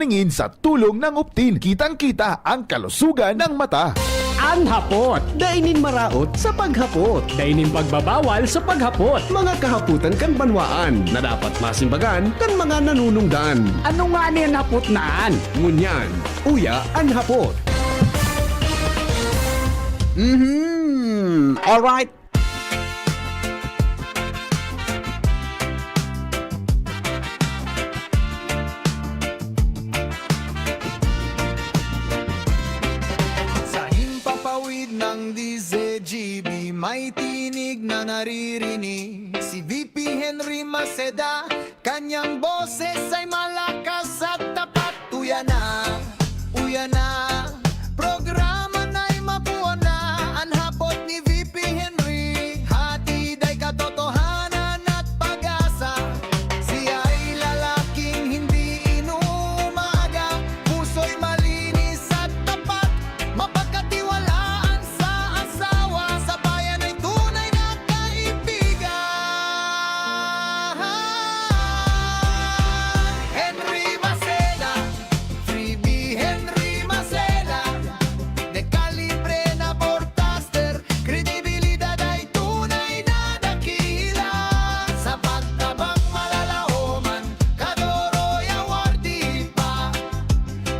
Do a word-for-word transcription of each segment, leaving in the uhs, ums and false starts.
Tingin sa tulong ng Optin, kitang-kita ang kalusugan ng mata. An hapot. Dai nin maraot sa paghapot. Dai nin pagbabawal sa paghapot. Mga kahapotan kan banwaan na dapat masimbagan kan mga nanunungdan. Ano ngani an hapot na an? Ngunyan, uya an hapot. Mhm. Alright. Sa himpapawid ng D Z G B, may tinig na naririnig. Si V P Henry Maceda, kanyang boses ay malakas at tapat. Uya na, uya na, programa na'y mapuan na. An hapot ni V P Henry, hatid ay katotohanan at pag-asa. Siya ay lalaking hindi inuumaga, puso'y malinis at tapat, mapagkatiwalaan sa asawa, sa bayan ay tunay na kaibigan. Henry Maceda, Freebie Henry Maceda, de kalibre na broadcaster, kredibilidad ay tunay na dakila. Sa pagtabang malalahoman, kadoroy award di pa.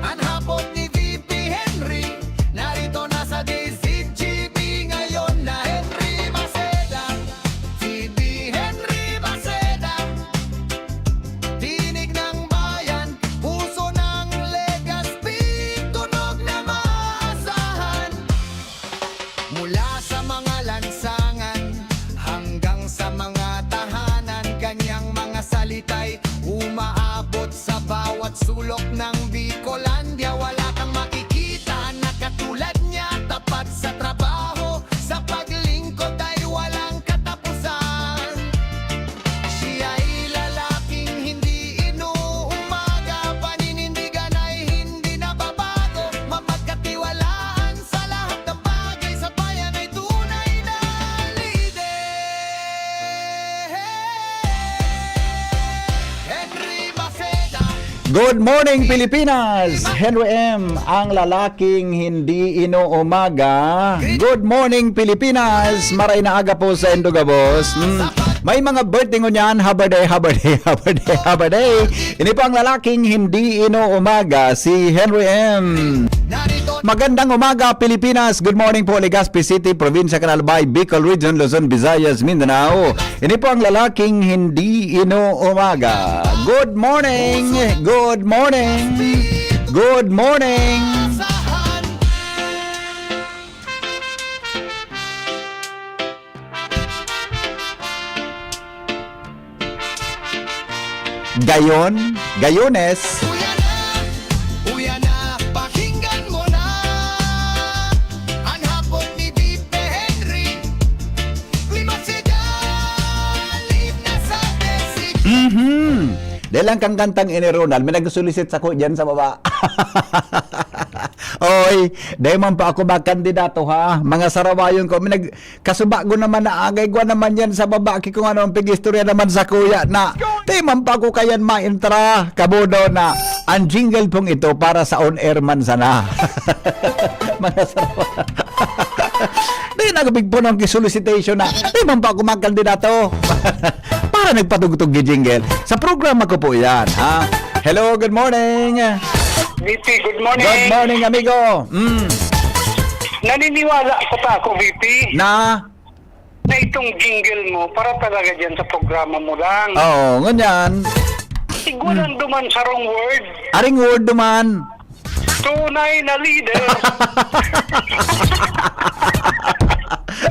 An hapot ni V P Henry, narito na sa D Z G B ngayon na Henry Maceda. V P Henry Maceda, tinig ng bayan, puso ng Legazpi, tunog na maasahan. Mula sa mga lansangan hanggang sa mga tahanan, kanyang mga salita'y umaabot sa bawat sulok ng Bicolandia. Wala kang makikita na katulad niya, tapat sa trabaho, sa paglingkod ay walang katapusan. Siya'y lalaking hindi inuumaga, paninindigan ay hindi nababago, mapagkatiwalaan sa lahat ng bagay, sa bayan ay tunay na lider. Henry Maceda. Good morning, Pilipinas! Henry M, ang lalaking hindi inuumaga. Good morning, Pilipinas! Maray na aga po sa indo gabos. Mm. May mga birthday ngunyan, habaday, habaday, habaday, habaday. Ini po ang lalaking hindi inuumaga, si Henry M. Magandang umaga, Pilipinas. Good morning po, Legazpi City, Provincia Canal Bay, Bicol Region, Luzon, Visayas, Mindanao. Ini po ang lalaking hindi inuumaga. Good morning! Good morning! Good morning! Gayon, gayones. Uya na, uya na, pakinggan mo na. An hapot ni V P Henry, Lima Sedal, Himna sa Desig. Mhm. Dahil lang kang kantang ini, Ronald, may nagsulisit sako dyan sa baba. Oy, dahil man pa ako makandidato, ha? Mga sarawayon ko, may nag-, Kasubago naman na agay, gwa naman yan sa baba, ki kung ano ang pig-istorya naman sa kuya na. Di man pa ako kayan maintra, kabudo na. Ang jingle pong ito para sa on air man sana. Mga sarwa. Di na gabig po ng solicitation na. Di man pa ako magkandidato. Para nagpatugtog ni jingle. Sa programa ko po yan, ha? Hello, good morning. V P, good morning. Good morning, amigo. Mm. Naniniwala pa ta ako, V P, Na? na itong jingle mo para talaga dyan sa programa mo lang. Oo, ngunyan. Igulang duman sarong word. Aring word duman. Tunay na leader.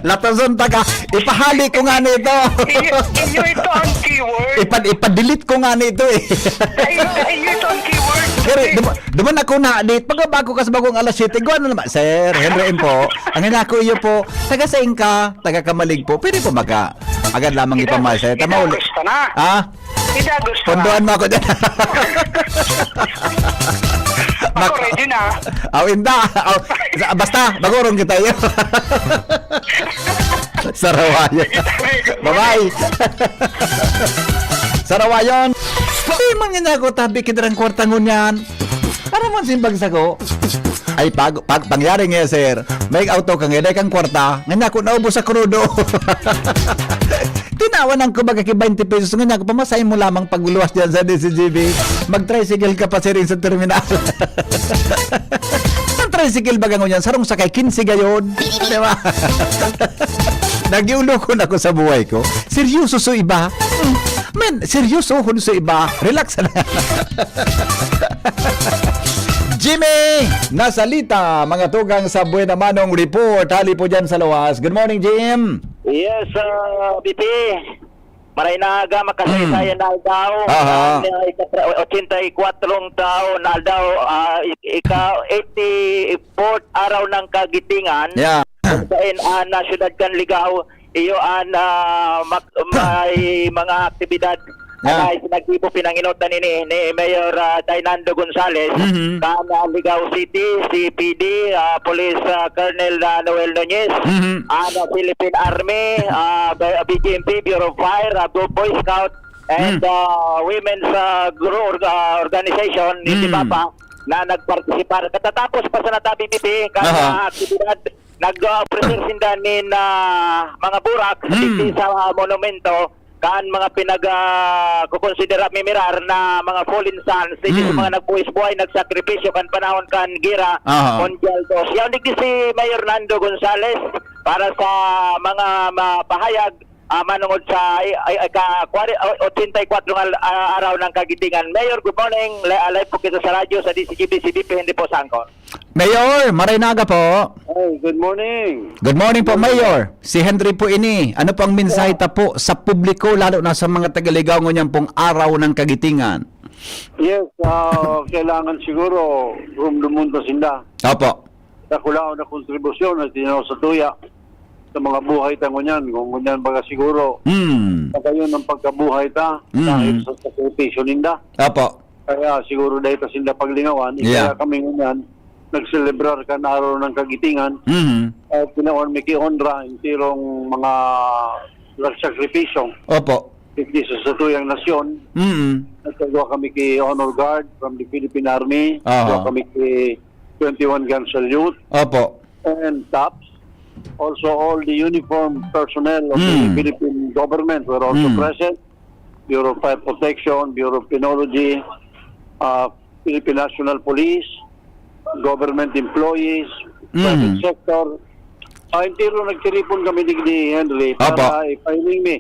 Latason ta ka. Ipahali ko nga nito. Inyo, inyo ito ang keyword. Ipa-, ipa-delete ko nga nito eh. Ay, ay, ito ang keyword. Pero duma-, duman ako na, date. Pagbabago ka sa bagong alas siyete, gwa na naman. Sir, Henry M po. Ang hinako iyo po, taga saing ka, taga Kamalig po. Pwede po maka-, agad lamang ipamahay sa'yo. Tama uli. Idagos ka na. Ha? Idagos ka na. Pondohan mo ako dyan. Ako, Mak-, ready na. Aw, inda. Aw, sa-, basta, magurong kita iyo. Sarawayan. Bye-bye. Sarawayan. Di man nga ako tabi kidarang kwarta ngunyan. Man simbag sako. Ay, pag, pag, pangyari nga, sir, may auto ka nga, dai kang kwarta, nga niya, kung naubos sa krudo. Tinawan ang kumbaga ki twenty pesos, nga niya, pamasahin mo lamang pagluwas dyan sa D C G B. Mag-tricycle ka pa, sir, sa terminal. Ang tricycle baga ngunyan, sarong sakay, quince gayon. Di ba? Nagiulokon ako sa buhay ko. Seryoso so iba. Hmm. Men, seryosohon so iba. Relax na. Jimmy Nasalita, mga tugang sa Buena Manong Report. Hali po dyan sa lawas. Good morning, Jim. Yes, ah, B P. Maray na aga, makasaysayan na aldaw. Aha. Ang, ah, ika-, ochenta y kuwatrong taon na aldaw, ah, ik-, ika-, eighty-fourth araw ng Kagitingan. Yeah. Kung saan, ah, na siyudad kan Ligao, iyo an, ah, mak-, may mga aktibidad Yeah. na isinagdibo pinanginutan ini ni Mayor, ah, Dainando Gonzales, Mhm. kan, ah, Ligao City, C P D, ah, Police, ah, Colonel, ah, Noel Nunez, Mhm. ah, na Philippine Army, ah, B-, B G M P, Bureau of Fire, ah, Bo-, Boy Scout, and, Mm. ah, Women's, ah, gru-, org-, ah, Organization ni Mm. Tibapa na nagpartisipar. Katatapos pa sana tabi, B P, kan, Aha. ah, aktibidad, nag-ofrecer sinda nin, ah, mga burak sa Mm. digdi sa monumento kan mga pinag, ah, kukonsidera, mimirar na mga fallen sons, digdi sa Mm. mga nagbuhis-buhay, nagsakripisyo kan panahon kan Gera Aha. Mundial Dos. Yaon digdi si Mayor Nando Gonzales para sa mga mapahayag, ah, manungod sa i-, i-, ika-, kware-, o-, ochenta y kuwatro nga, ah, araw ng Kagitingan. Mayor, good morning. Li-, ah, live po kita sa radyo, sa D C G B, C B P, hindi po sa Angkor. Mayor, maray na aga po. Ay, good morning. Good morning po, Good morning. Mayor. Si Henry po ini. Ano po ang mensahe Yeah. ta po sa publiko, lalo na sa mga taga-Ligao ngunyan pong Araw ng Kagitingan? Yes, ah, kailangan siguro rumdumon ta sinda. Opo. Dakulaon na kontribusyon na tinaw sa tuya sa mga buhay ta ngunyan. Kung ngunyan baga siguro, Hmm. pagayon ang pagkabuhay ta Hmm. dahil sa sakripisyo ninda. Opo. Kaya siguro dahil ta sinda paglingawan, Yeah. kaya kami ngunyan nagselebrar kan Araw ng Kagitingan. Mhm. At tinawan mi ki onra, enterong mga nagsakripisyo. Opo. Digdi sa satuyang nasyon. Mm. Nagkagwa kami ki Honor Guard from the Philippine Army. Aha. Nagkagwa kami ki twenty-one gun salute. Opo. And tops. Also, all the uniform personnel of the Mm. Philippine government were also Mm. present. Bureau of Fire Protection, Bureau of Penology, ah, Philippine National Police, government employees, Mm. private sector. Ah, entero nagtiripon kami digdi, Henry, Opo. para ipahiling mi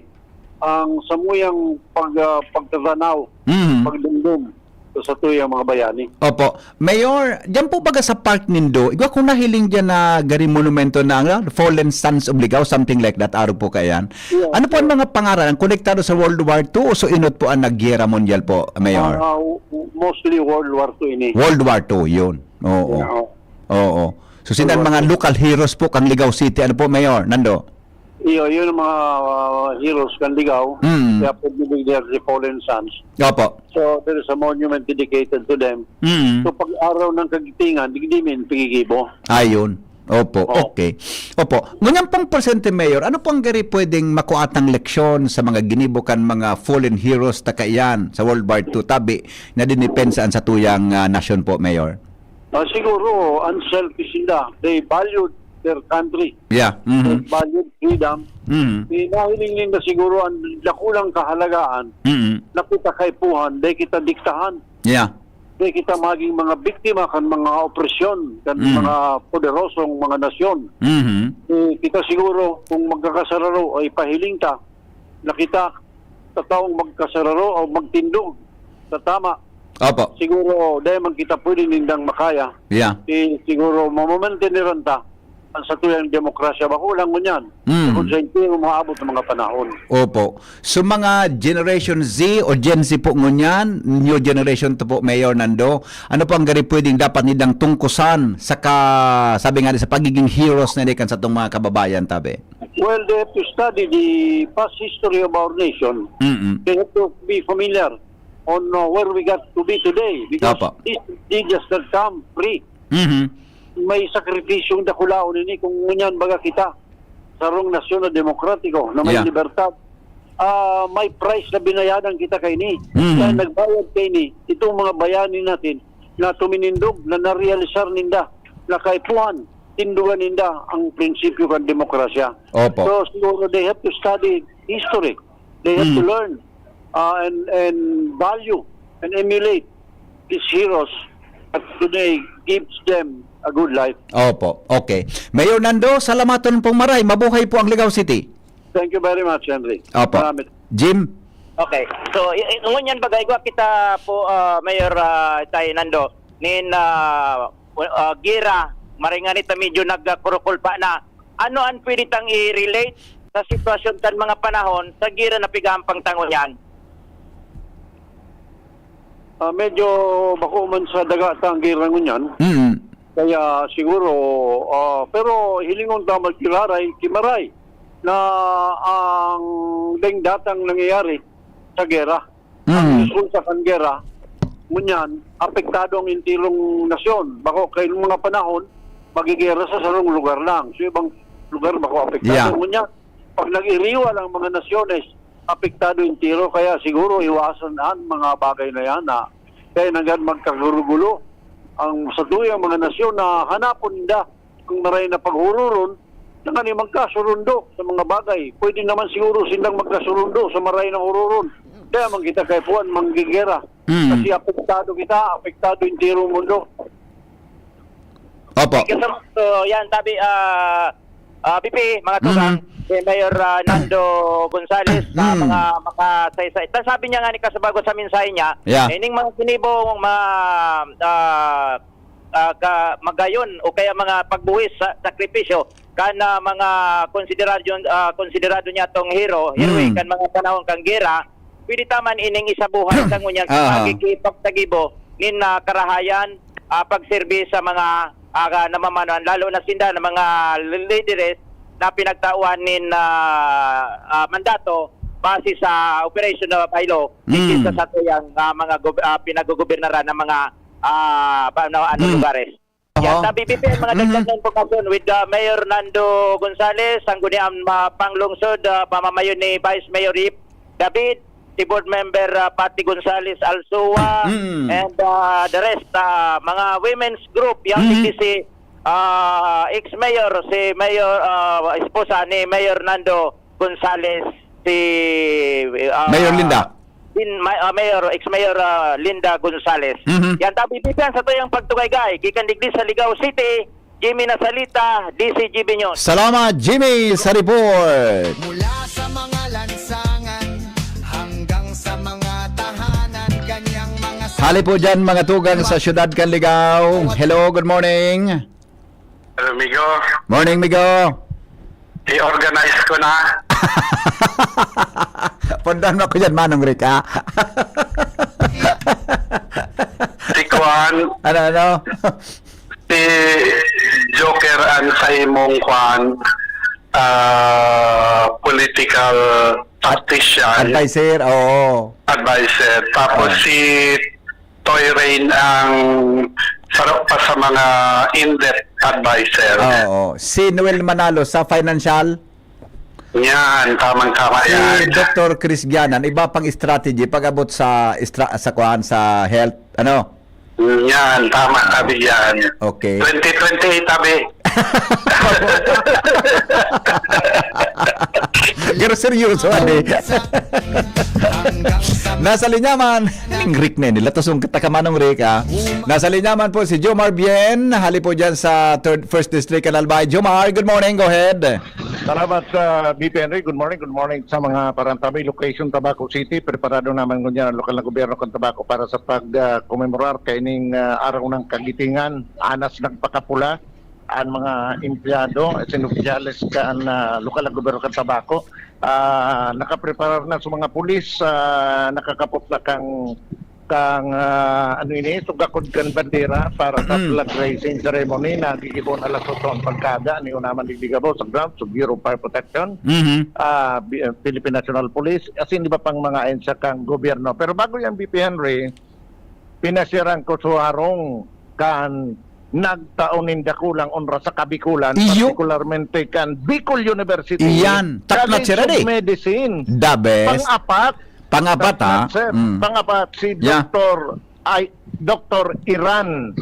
ang samuyang pag-, ah, pagtatanaw, Mm. pagdumdum sa satuyang mga bayani. Opo. Mayor, diyan po baga sa park nindo, igwa kong nahiling diyan na gari monumento na, ano, Fallen Sons of Ligao, something like that, arog po kaiyan. Yeah, Ano po ang yeah. mga pangaran? Konektado sa World War Two o so inot po ang nagyera mundial po, Mayor? Ah, w-, mostly World War Two ini. World War Two, yun. Oo. Yeah, oo. Oo. So, sinda ang World War mga Two. local heroes po, kang Ligao City. Ano po, Mayor? Nando? Iyo, yun ang mga, ah, heroes kan Ligao. Mm. Kaya po binigyan si Fallen Sons. Opo. So, there is a monument dedicated to them. Mm. So, pag araw ng Kagitingan, digdi min pigigibo. Ayun. Opo, Oo. okay. Opo. Ngunyan pong Presidente Mayor, ano pong gari pwedeng makuatang leksyon sa mga ginibo kan mga fallen heroes ta kaiyan sa World War Two, tabi na dinipensaan sa tuyang, ah, nasyon po, Mayor? Ah, siguro, unselfish sila. They valued their country. Yeah. They Mm-hmm. valued freedom. Mm-hmm. Di nahiling ninda siguro ang dakulang kahalagaan Mm-hmm. na kita kaipuhan, di kita diktahan. Yeah. Di kita maging mga biktima kan mga opresyon, kan Mm. mga poderosong mga nasyon. Mm-hmm. Eh, kita siguro, kung magkakasararo, ay pahiling ta na kita, sa taong magkasararo o magtindog sa tama, Opo. siguro, dahil man kita pwede nindang makaya, Yeah. eh, siguro, mamamantiniran ta ang satuyang demokrasya. Bako lang ngunyan. Mm. Kung sa entero, maabot ang mga panahon. Opo. So, mga Generation Z o Gen Z po ngunyan, new generation to po, Mayor Nando, ano po ang gari pwedeng dapat nidang tungkusan sa ka-, sabi nga sa pagiging heroes na kan satong mga kababayan, tabi? Well, they have to study the past history of our nation. Mm-mm. They have to be familiar on, uh, where we got to be today, because Opo. this did just not come free. Mm-hmm. May sakripisyong dakulaon ini kung ngunyan baga kita, sarong nasyon na demokratiko, na may Yeah. libertad. Ah, may price na binayadan kita kaini. Mm-hmm. Kaya nagbayad kaini, itong mga bayani natin, na tuminindog, na narealisar ninda na kaipuhan tindugan ninda ang prinsipyo kan demokrasya. Opo. So, siguro they have to study history. They have to Mm. learn, uh, and, and value and emulate these heroes that today gives them a good life. Opo. Okay. Mayor Nando, salamaton pong maray. Mabuhay po ang Ligao City. Thank you very much, Henry. Opo. Maraming Jim? Okay. So, i-, i-, ngunyan bagay, gwa kita po, ah, Mayor, ah, Tay Nando, nin, ah, w-, ah, gira, maray ngani ta medyo nagkakurukul pa na. Ano an pwede tang i-relate sa sitwasyon kan mga panahon sa gira na pigahampang ta ngunyan? Ah, medyo bako man sa daga ta ang gira ngunyan. Mm. Kaya siguro, ah, pero hilingon ta magkiraray, kimaray na ang ding datang nangyayari sa gera. Ang Mm. resulta kan gera, ngunyan, apektado ang entirong nasyon. Bako, kay mga panahon, magigera sa sarong lugar lang. So, ibang lugar, bako, apektado. Yeah. Ngunyan, pag nag-iriwal ang mga nasyones, apektado entero. Kaya siguro, iwasan ang mga bagay na yan na kaya nanggad magkagulo-gulo ang sa tuyang mga nasyon na hanapon ninda ang maray na paghururon, na kani magkasurundo sa mga bagay. Pwede naman siguro silang magkasurundo sa maray na hururon. Kaya man kita kaipuhan, manggigera. Mm. Kasi apektado kita, apektado entero mundo. Opo. Thank you so much. So, yan, tabi, ah, ah, B P, mga tugang, Mhm. si Mayor, ah, Nando Gonzales, na Mm. mga makasaysay. Ta sabi niya nga ni Kasabago sa mensahe niya, Yeah. ining mga kinibong, mga, ah, ah, ka-, magayon o kaya mga pagbuhis sa sakripisyo kan, ah, mga konsiderado, ah, konsiderado niya tong hero, heroine Mm. kan mga panahon kan gera, pwede ta man ining isabuhay sa ngunyan sa Aha. pagkikipagtagibo nin, ah, karahayan, ah, pagserbi sa mga, ah, namamanuan, lalo na sinda na mga lideres na pinagtawan nin, ah, ah, mandato base sa operation na by law, digdi Mm. sa satuyang, ah, mga gob-, ah, pinagogobernaran ng mga, ah, ba-, na, ano, Mm. lugares. Yan, Oho. tabi, B P, mga Mhm. dagdag na impormasyon with, ah, Mayor Nando Gonzales, Sangguniang, ah, Panglungsod, ah, pamamayo ni Vice Mayor Yip David, si Board Member, ah, Patty Gonzales Alsua, Mm. and, ah, the rest, ah, mga women's group, yan, Mhm. si, si, ah, ex-mayor, si Mayor, ah, esposa ni Mayor Nando Gonzales, si, ah, Mayor Linda. Din, Ma-, ah, Mayor, ex-Mayor, ah, Linda Gonzales. Mhm. Yan, tabi, bisan sa tuyang pagtugaygay, gikan digdi sa Ligao City, Jimmy Nasalita, D C G B News. Salamat, Jimmy, sa report. Mula sa mga lansangan hanggang sa mga tahanan, kanyang mga Hali po dyan, mga tugang sa siyudad kan Ligao. Hello, good morning. Hello, Migo. Morning, Migo. I-organize ko na. Pundan mo ako dyan, Manong Rick, ha? Si Kwan. Ano, ano? Si Joker an sa imong Kwan, ah, political tactician. Adviser, oo. Adviser. Tapos Ah. si Toy Rain ang sarap pa sa mga in-depth adviser. Oo. Si Noel Manalo sa financial. Yan, tamang-tama Si yan. Doktor Chris Gianan, iba pang strategy pag-abot sa istra-, sa kuan, sa health, ano? Yan, tama, tabi yan. Okay. Twenty twenty-eight, tabi. Pero seryoso, ani. Nasa linya man. Ning Rick na nila. Tusong kita ka, Manong Rick, ah. Nasa linya man po si Jomar Bien. Hali po dyan sa third, first district, Albay. Jomar, good morning. Go ahead. Salamat sa B P Henry. Good morning, good morning sa mga parantabi. Location, Tabaco City. Preparado naman ngunyan ang lokal na gobyerno kan Tabaco para sa pag, ah, komemorar kaining, ah, Araw ng Kagitingan. Anas nagpakapula ang mga empleyado, sin opisyales kan, ah, lokal na gobyerno kan Tabaco. Ah, nakapreparar na sa mga pulis, ah, nakakapot na kang, kang, ah, ano ini, sugakod kan bandera para sa Mm. flag raising ceremony na gigibohon alas otso ang pagkaaga, ni unaman digdi gabos sa ground, sa Bureau of Fire Protection, Mhm. ah, Bi-, Philippine National Police, asin iba pang mga ahensya kan gobyerno. Pero bago yan, B P Henry, pinasyaran ko sa harong kan nagtao nin dakulang onra sa Kabikulan, Iyo. partikularmente kan Bicol University Iyan, taknat College siya, of ready. Medicine. Dabe. Pang-apat. Pang-apat, ha? Taknat, sir. Mm. Pang-apat, si Yeah. Doktor ay, Doktor Iran,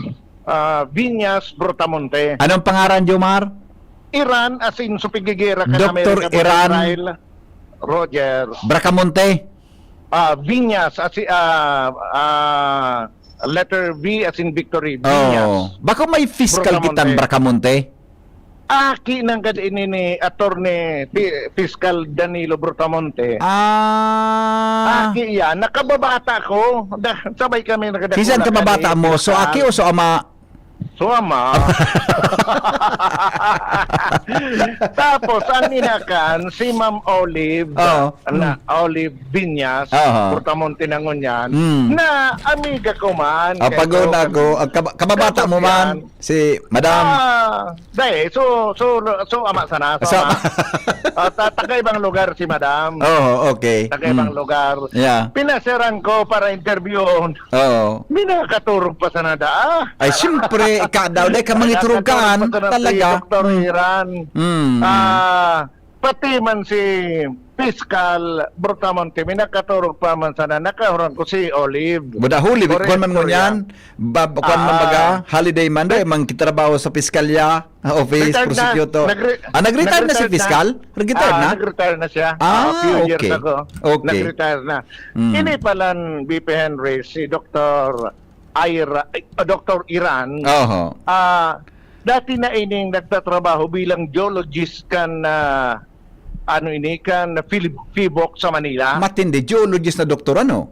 ah, Viñas Brutamonte. Anong pangaran, Jomar? Iran, as in, supigigera ka na Doktor Amerika, Iran. Israel. Roger. Bracamonte. Ah, Viñas, as in, ah, ah, letter V as in victory, Viñas. Oh. Bako may fiscal Brutamonte. Kitang Bracamonte? Aki nanggad ini ni Attorney Fi-, Fiscal Danilo Brutamonte. Ah. Aki yan. Nakababata ko. Da-, sabay kami nakadakula. Kisan kababata kani mo? So, Fiscal. Aki o so ama? So, ama. Tapos, ang inakan, si Ma'am Olive, Oo. na Mm. Olive Viñas, Aha. Brutamonte na ngunyan, Mm. na amiga ko man. Ah, kay pag-una Doc ko, ang kaba-, kababata mo man, Doc yan. Si Madam. Ah, dai, so, so, so, ama sana, so, Sa ama. Ah, ta-, taga ibang lugar si Madam. Oo, okay. Taga ibang Mm. lugar. Yeah. Pinasyaran ko para interviewon. Oo. May nakaturog pa sana da, ah. Ay, siyempre, ika daw, dai ka mangiturog kaan, Nakaturog pa sana si talaga. Doktor Mm. Iran. Mm. Ah, pati man si Piskal Brutamonte, may nakaturog pa man sana, nakahurang ko si Olive. Buda huli, Correct, kuwan man so, ngunyan, yeah. Bab-, kuwan man Ah. baga, holiday man, dai, mang kitrabaho sa piskalya, office, Retired na. prosecutor. Nagre-, Ah, nag-retire na si nag-retire na. Piskal? Nag-retire Ah, na? nag-retire na siya. Ah, Ah, a few years okay. ago. Okay. Nag-retire na. Mm. Ini palan, B P Henry, si Doktor Ira, ay, ah, Doktor Iran, Oho. ah, dati na ining nagtatrabaho bilang geologist kan, ah, ano ini, kan Phil-, PHIVOLCS sa Manila. Matindi, geologist na doktor, ano?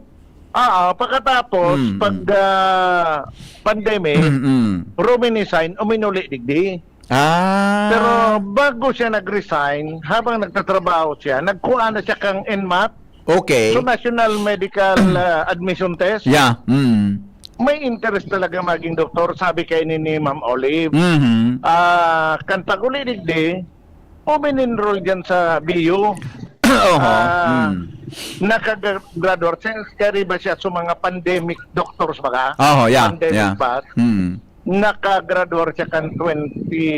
Ah, ah, pagkatapos, Mm, pag, mm. ah, pandemic, Mm, mm. ruminesign, uminuli digdi. Ah. Pero bago siya nag-resign, habang nagtatrabaho siya, nagkuha na siya kang NMAT. Okay. So, National Medical, ah, Admission Test. Yeah. Mm. May interest talaga maging doktor, sabi kay ni, ni Ma'am Olive. Mhm. Ah, kan pag-uli digdi, umin-enroll dyan sa B U. Oho. Ah, Mm. nakagraduar siya, kaya ba siya sa mga pandemic doctors baga? Oho, yeah, Pandemic yeah. batch. Mm. Nakagraduar siya kan twenty,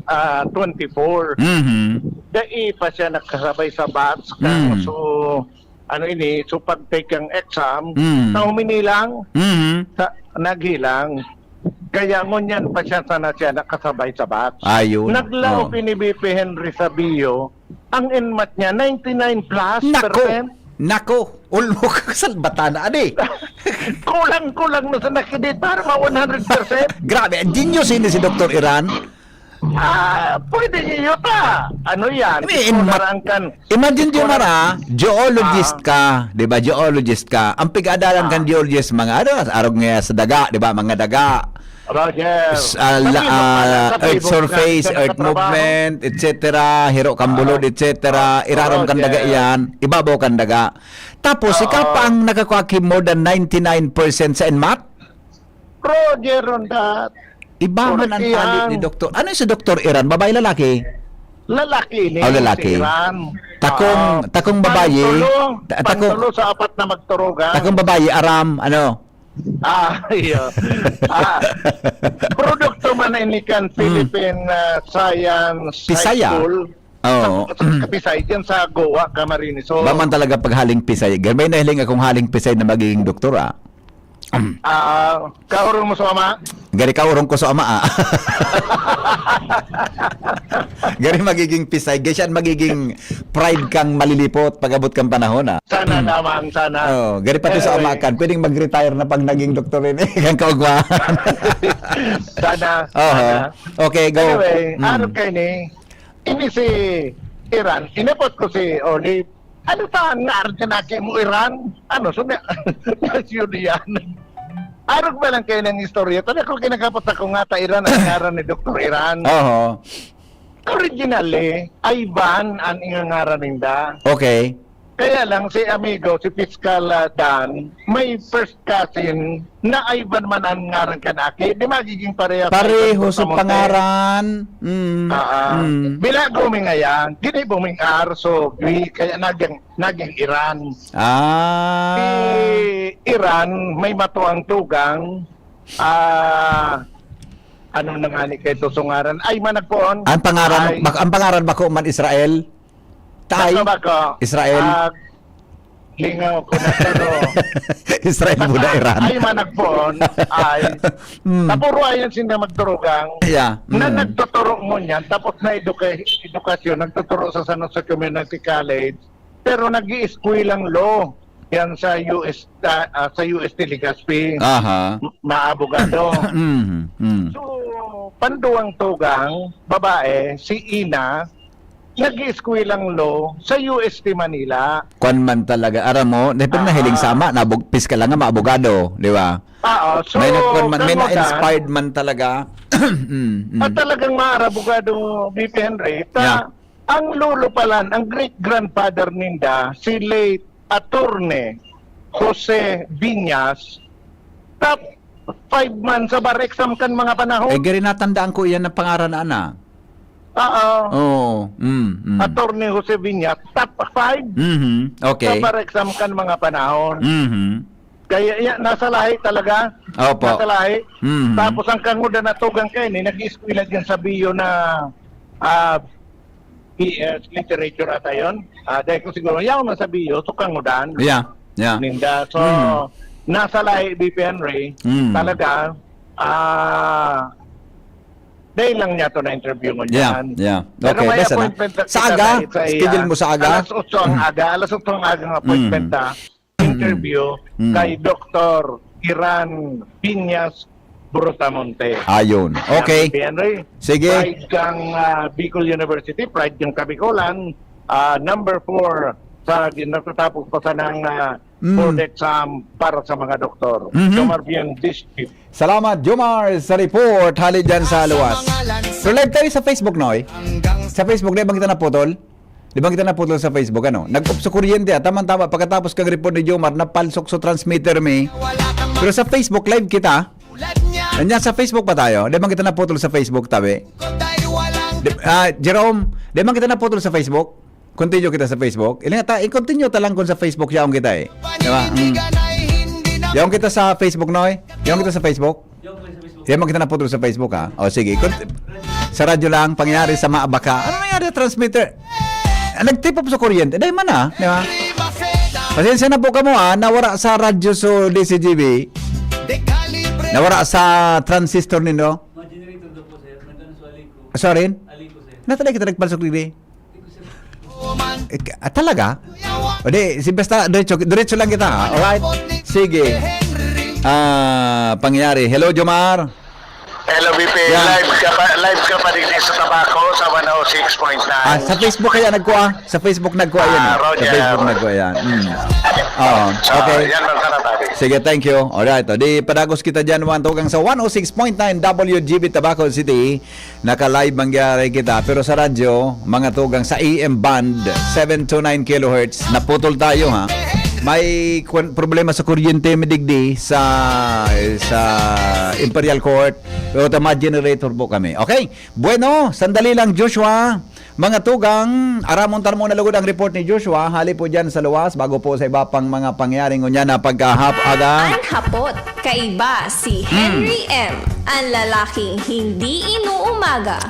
ah, twenty-four. Mhm. Dai pa siya nakasabay sa batch kan Mm. so, ano ini, so pag-take ang exam, Mm. na humilang, Mhm. sa, naghilang. Kaya ngunyan pa siya sana siya nakasabay sa batch. Ayun. Naglaog Oh. ini B P Henry sa B U, ang NMAT niya, ninety-nine plus Nako! percent. Nako! Ulmo ka sa batana, adi. Kulang-kulang na sa nakidit para ma one hundred percent. Grabe, genius ini si Doktor Iran. Ah, pwede iyo ta. Ano yan? I mean, Ikaw ma-, na lang kan, imagine, ikaw na Jomar, ah, geologist Ah. ka, di ba? Geologist ka. Ang pig-adalan Ah. kan geologist, mga ano, arog nga sa daga, di ba? Mga daga. Roger. S-, ah, Sa la-, PHIVOLCS pala, ah, sa earth PHIVOLCS surface, ka earth nakatrabaho. movement, et cetera, hiro kan bulod, Ah. et cetera. Ah, Irarom kan Roger. daga iyan, ibabaw kan daga. Tapos, ikaw Oo. pa ang nakakuha ki more than ninety-nine percent sa NMAT? Roger on that. Iba man ang Correct tali yan. ni Doktor. Ano si Doktor Iran? Babae, lalaki? Lalaki ni Oh, lalaki. si Iran. Takong, Oo. takong babae, Pangtulo, ta-, takong, pangtulo sa apat na magturugan. takong babae, aram, ano? Ah, iyo. Ah, produkto man na ini kan Mm. Philippine, ah, Science Pisaya. High School. Oo. Sa, sa Pisay, dyan sa Goa, Camarines Sur. Ba man talaga pag haling Pisay? May nahiling akong haling Pisay na magiging doktor, ah. Ah, kaurong mo sa ama? Gari kaurong ko sa ama, ah. Gari magiging Pisay. Gari siya magiging pride kang malilipot pag-abot kang panahon, ah. Sana naman, sana. Oh, gari pati sa Anyway. ama kan. Pwedeng mag-retire na pag naging doktor rin, eh, kang kaugmahan. Sana, Oho. sana. Okay, go. Anyway, Mm. ano kayo ni? Ini si Iran, inabot ko si Olive. Ano ta, nga arga na kayo mo, Iran? Ano, so na, yun yan. Arog ba lang kayo ng istorya? Tadi ako kinakapot ako nga ta, Iran, ang ngaran ni Doktor Iran. Oho. Originally, Ivan ang ingangaran ninda. Okay. Kaya lang, si amigo, si Fiscal, ah, Dan, may first cousin na Ivan man ang ngaran kan aki. Di magiging parehas sa Pareho Ivan sa Bustamante. pangaran. Mm. Ah, ah. Mm. Bila guming ayan, gini buming R, so, Gui, kaya naging, naging Iran. Ah. Si Iran, may matuang tugang, ah, ano na nga ni kay Tuso ngaran? Ay, managpoon. Ang pangaran, Ay. bak-, ang pangaran bako man Israel? Tay? Bako, bako. Israel? Ah, Lingaw ko na, pero Israel mo na Iran. Ay, managpon, ay. Mm. Tapuro ayan sinda magturugang. Yeah. Na Mm. nagtuturo mo niyan, tapos na educa-, edukasyon, nagtuturo sa San Jose Community College, pero nag-i-eskwela ng law yan sa U S, ah, ah, sa U S T Legazpi. Aha. Na abogado. Mm, mm. So, panduwang tugang, babae, si Ina, nag-i-eskwela ng law sa U S T Manila. Kwan man talaga, aram mo, dahil pag Ah. nahiling sama, nabug-, piskal lang nga, maabogado, di ba? Oo, so, May nagkwan man, may kamo, Dan, na-inspired man talaga. Mm, mm. At talagang maarabogado, V P Henry, ta-, Yeah. ang lolo pala, ang great-grandfather ninda, si late Attorney Jose Viñas, top five man sa bar exam kan mga panahon. Eh, gari natandaan ko iyan ang pangaran, ana. Oo. Oo. Mm, mm. Attorney Jose Viñas, top five Mhm. Okay. sa bar exam kan mga panahon. Mhm. Kaya, iya, nasa lahi talaga. Opo. Nasa lahi. Mhm. Tapos ang kangudan na tugang kaini, nag-eskwela diyan sa Bio na, ah, B S Literature ata yun. Ah, dahil ko siguro, yaon na sa Bio, so kangudan. Yeah, yeah. Ninda. So, Mhm. nasa lahi, V P Henry, Mm. talaga, ah, dahil lang niya to na interview mo Yeah, niyan. yeah. Pero Okay, may basta na. appointment na Sa kita aga? sa, sa, Schedule ah, mo sa aga? alas otso ang Mm. aga. Alas otso ang aga ang appointment, Mm. ah. Interview Mm. kay Doktor Iran Piñas Brutamonte. Ayun. Okay. Yan, Henry. Sige. Pride kang, ah, Bicol University, pride kang Kabikolan, ah, number four sa natatapos pa sanang, ah, Mm. board exam para sa mga doktor. Mhm. Jomar Bien District. Salamat, Jomar, sa report. Hali dyan sa luwas. So, live tayo sa Facebook, Noy. Sa Facebook, di ba kita naputol? Di ba kita naputol sa Facebook, ano? Nag-off sa kuryente, ah. Tama-tama, pagkatapos kang report ni Jomar, napalsok sa transmitter mi. Pero sa Facebook, live kita. Nandiyan sa Facebook pa tayo. Di ba kita naputol sa Facebook, tabi? Di, ah, Jerome, di ba kita naputol sa Facebook? Continue kita sa Facebook. Ilang ta, i-continue ta lang kung sa Facebook yaon kita eh. Di ba? Mm. Yaon kita sa Facebook, Noy? Yaon kita sa Facebook? Yaon kita naputol sa Facebook, ha? O, sige. Kun-, sa radyo lang, pangyayari sa Maabaka. Ano nangyari sa transmitter? Ah, nag-tip up sa kuryente. Dahil man, ah. Di ba? Pasensya na po kamo, ah. Nawara sa radyo so D C G B. Nawara sa transistor nindo. Mga generator daw po, sir. Nag-ano sa Alico. Sorry? Alico, sir. Natalay kita nagpalsok, di ba? Eh, ah, talaga? O di, si basta, diretso, diretso lang kita, ha? Alright? Sige. Ah, pangyayari. Hello, Jomar. Hello, V P. Yeah. Live ka pa, live ka pa digdi sa Tabaco sa one oh six point nine. Ah, sa Facebook kaya nagkuha? Sa Facebook nagkuha yan, Ah, eh. Sa Roger. Facebook nagkuha yan. Mm. Oo. So, Okay. yan lang sana, Tabi. Sige, thank you. Alright. O, di, padagos kita dyan, mga tugang, sa one oh six point nine W G B Tabaco City. Naka-live mangyari kita. Pero sa radyo, mga tugang, sa A M band, seven two nine kilohertz, naputol tayo, ha? May kwan-, problema sa kuryente, mi digdi, sa, sa Imperial Court. Pero tama, generator po kami. Okay? Bueno, sandali lang, Joshua. Mga tugang, aramon ta muna lugod ang report ni Joshua. Hali po dyan sa luwas, bago po sa iba pang mga pangyayari ngunyan na pagkahap-, aga. An hapot, kaiba si Hmm. Henry M, ang lalaking hindi inuumaga.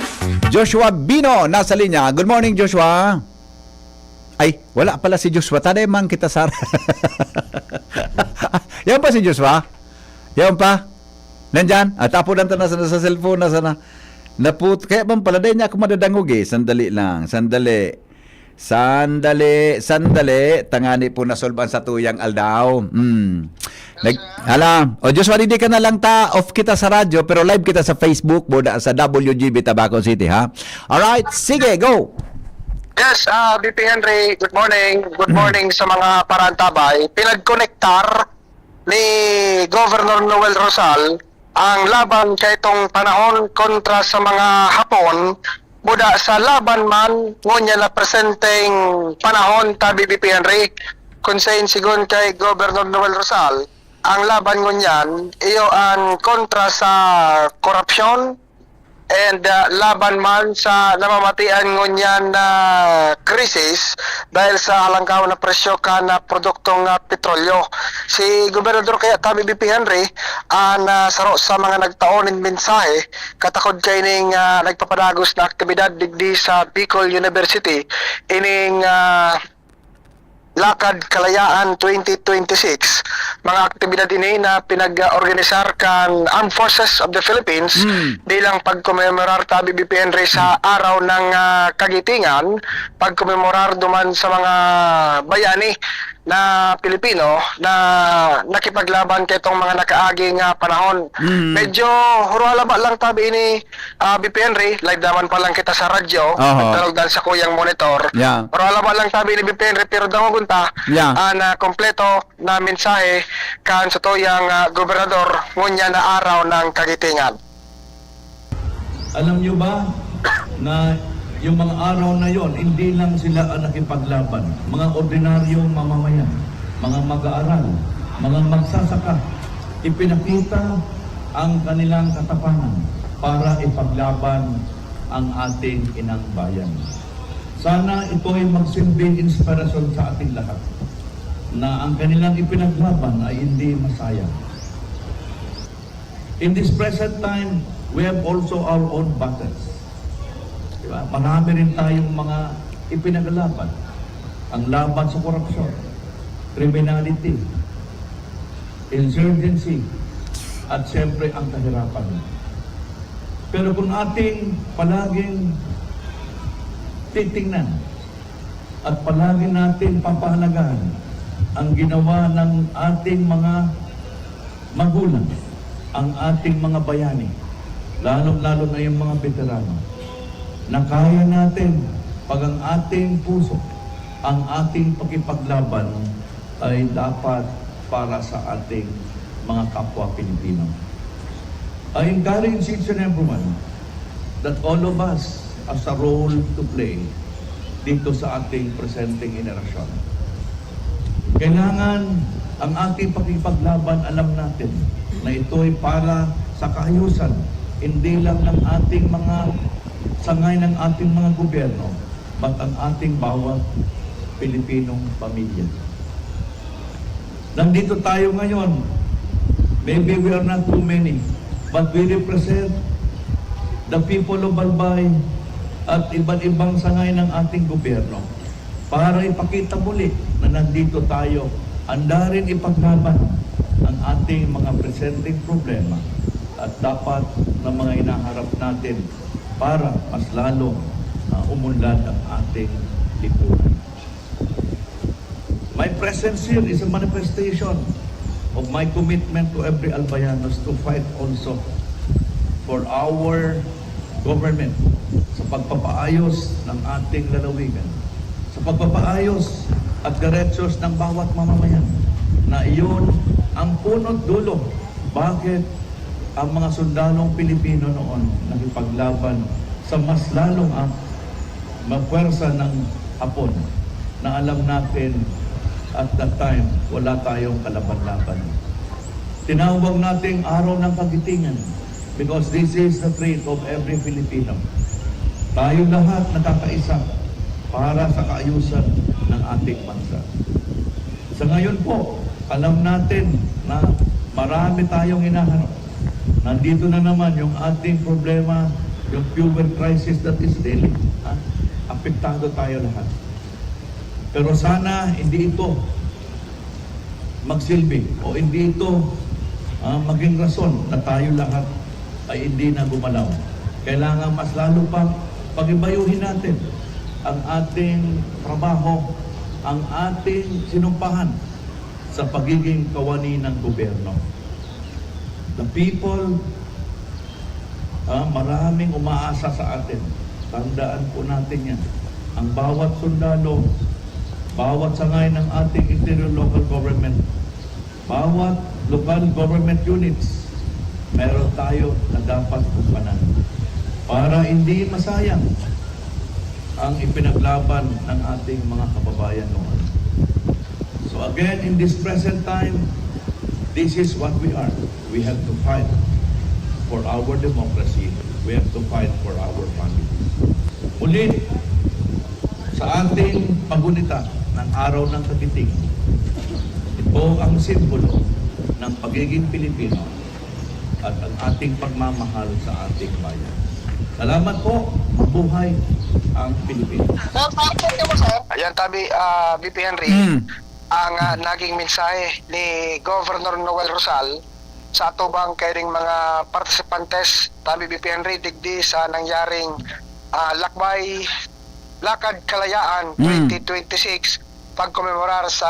Joshua Bino, nasa linya. Good morning, Joshua. Ay, wala pala si Joshua. Taday man kita, Sara. Yan pa si Joshua? Yan pa? Nandyan? At apo lang ta na sa, sa cellphone na sana. Naput-, kaya man pala, dahil niya ako madadangog eh. Sandali lang, sandali. Sandali, sandali. Tangani po nasolban sa tuyang aldaw. Hmm. Nag-, hala. O, Joshua, hindi ka na lang ta. Off kita sa radyo, pero live kita sa Facebook, boda sa W G B Tabaco City, ha? Alright, sige, go. Yes, ah, V P Henry, good morning. Good Mm. morning sa mga parantabay. Pinagkonektar ni Governor Noel Rosal ang laban kaitong panahon kontra sa mga Hapon, buda sa laban man ngunyan na presenteng panahon, tabi, V P Henry, kung sain, sigon kay Governor Noel Rosal, ang laban ngunyan, iyo an kontra sa korupsyon, and, ah, laban man sa namamatian ngunyan na krisis dahil sa halangkaw na presyo kan, ah, produktong, ah, petrolyo. Si Gobernador kaya, tabi, V P Henry, an, ah, saro sa mga nagtao nin mensahe katakod kaining, ah, nagpapadagos na aktibidad digdi sa Bicol University ining, ah, Lakad Kalayaan twenty twenty-six. Mga aktibidad ini na pinag-organisar kan Armed Forces of the Philippines Mm. bilang pagkomemorar tabi, B P N R, sa Araw ng, ah, Kagitingan, pagkomemorar duman sa mga bayani na Pilipino na nakipaglaban kaitong mga nakaaging, ah, panahon. Mm. Medyo hurwalaba lang tabi ini, ah, B P N R, live naman pa lang kita sa radyo, Oho. nagtanog dan sa kuyang monitor. Yeah. Pero alaba lang tabi ni B P N R, pero dangogon ta Yeah. an, ah, kompleto na mensahe kan satuyang, ah, gobernador ngunyan na Araw ng Kagitingan. Alam nyo ba na yung mga araw na yon, hindi lang sila ang nakipaglaban. Mga ordinaryong mamamayan, mga mag-aaral, mga magsasaka, ipinakita ang kanilang katapangan para ipaglaban ang ating inang bayan. Sana ito'y magsilbing inspirasyon sa ating lahat na ang kanilang ipinaglaban ay hindi masayang. In this present time, we have also our own battles. Di ba? Marami rin tayong mga ipinaglaban. Ang laban sa korupsyon, criminality, insurgency, at siyempre ang kahirapan. Pero kung ating palaging titingnan at palagi natin papahalagahan ang ginawa ng ating mga magulang, ang ating mga bayani, lalong-lalo na yung mga beterano, na kaya natin pag ang ating puso, ang ating pakipaglaban ay dapat para sa ating mga kapwa Pilipino. I encourage each and everyone that all of us has a role to play dito sa ating presenteng henerasyon. Kailangan ang ating pakikipaglaban, alam natin na ito'y para sa kaayusan, hindi lang ng ating mga sangay ng ating mga gobyerno, but ang ating bawat Pilipinong pamilya. Nandito tayo ngayon. Maybe we are not too many, but we represent the people of Albay at iba't ibang sangay ng ating gobyerno para ipakita muli na nandito tayo, handa rin ipaglaban ang ating mga presenteng problema at dapat na mga hinaharap natin para mas lalong, ah, umunlad ang ating lipunan. My presence here is a manifestation of my commitment to every Albayanos to fight also for our government sa pagpapaayos ng ating lalawigan, sa pagpapaayos at derechos ng bawat mamamayan, na iyon ang punot dulo bakit ang mga sundalong Pilipino noon nakipaglaban sa mas lalong, ah, mapwersa ng Hapon na alam natin at that time wala tayong kalaban-laban. Tinawag nating Araw ng Kagitingan because this is the trait of every Filipino. Tayo lahat nakakaisa para sa kaayusan ng ating bansa. Sa ngayon po, alam natin na marami tayong hinaharap. Nandito na naman yung ating problema, yung fuel crisis that is really, ha? Apektado tayo lahat. Pero sana hindi ito magsilbi o hindi ito, ah, maging rason na tayo lahat ay hindi na gumalaw. Kailangan mas lalo pang pagibayuhin natin ang ating trabaho, ang ating sinumpahan sa pagiging kawani ng gobyerno. The people, ah, maraming umaasa sa atin. Tandaan po natin yan. Ang bawat sundalo, bawat sangay ng ating interior local government, bawat local government units, meron tayo na dapat kumpanan para hindi masayang ang ipinaglaban ng ating mga kababayan noon. So again, in this present time, this is what we are. We have to fight for our democracy. We have to fight for our family. Muli, sa ating pagunita ng Araw ng Kagiting, ito ang simbolo ng pagiging Pilipino at ang ating pagmamahal sa ating bayan. Salamat po. Mabuhay ang Pilipinas. Sir, sir, sir, sir. Ayan, tabi, ah, V P Henry, Mm. ang ah, naging mensahe ni Governor Noel Rosal sa atubang kairing mga partisipantes, tabi V P Henry, digdi sa nangyaring ah, Lakbay Lakad Kalayaan Mm. twenty twenty-six, pagkomemorar sa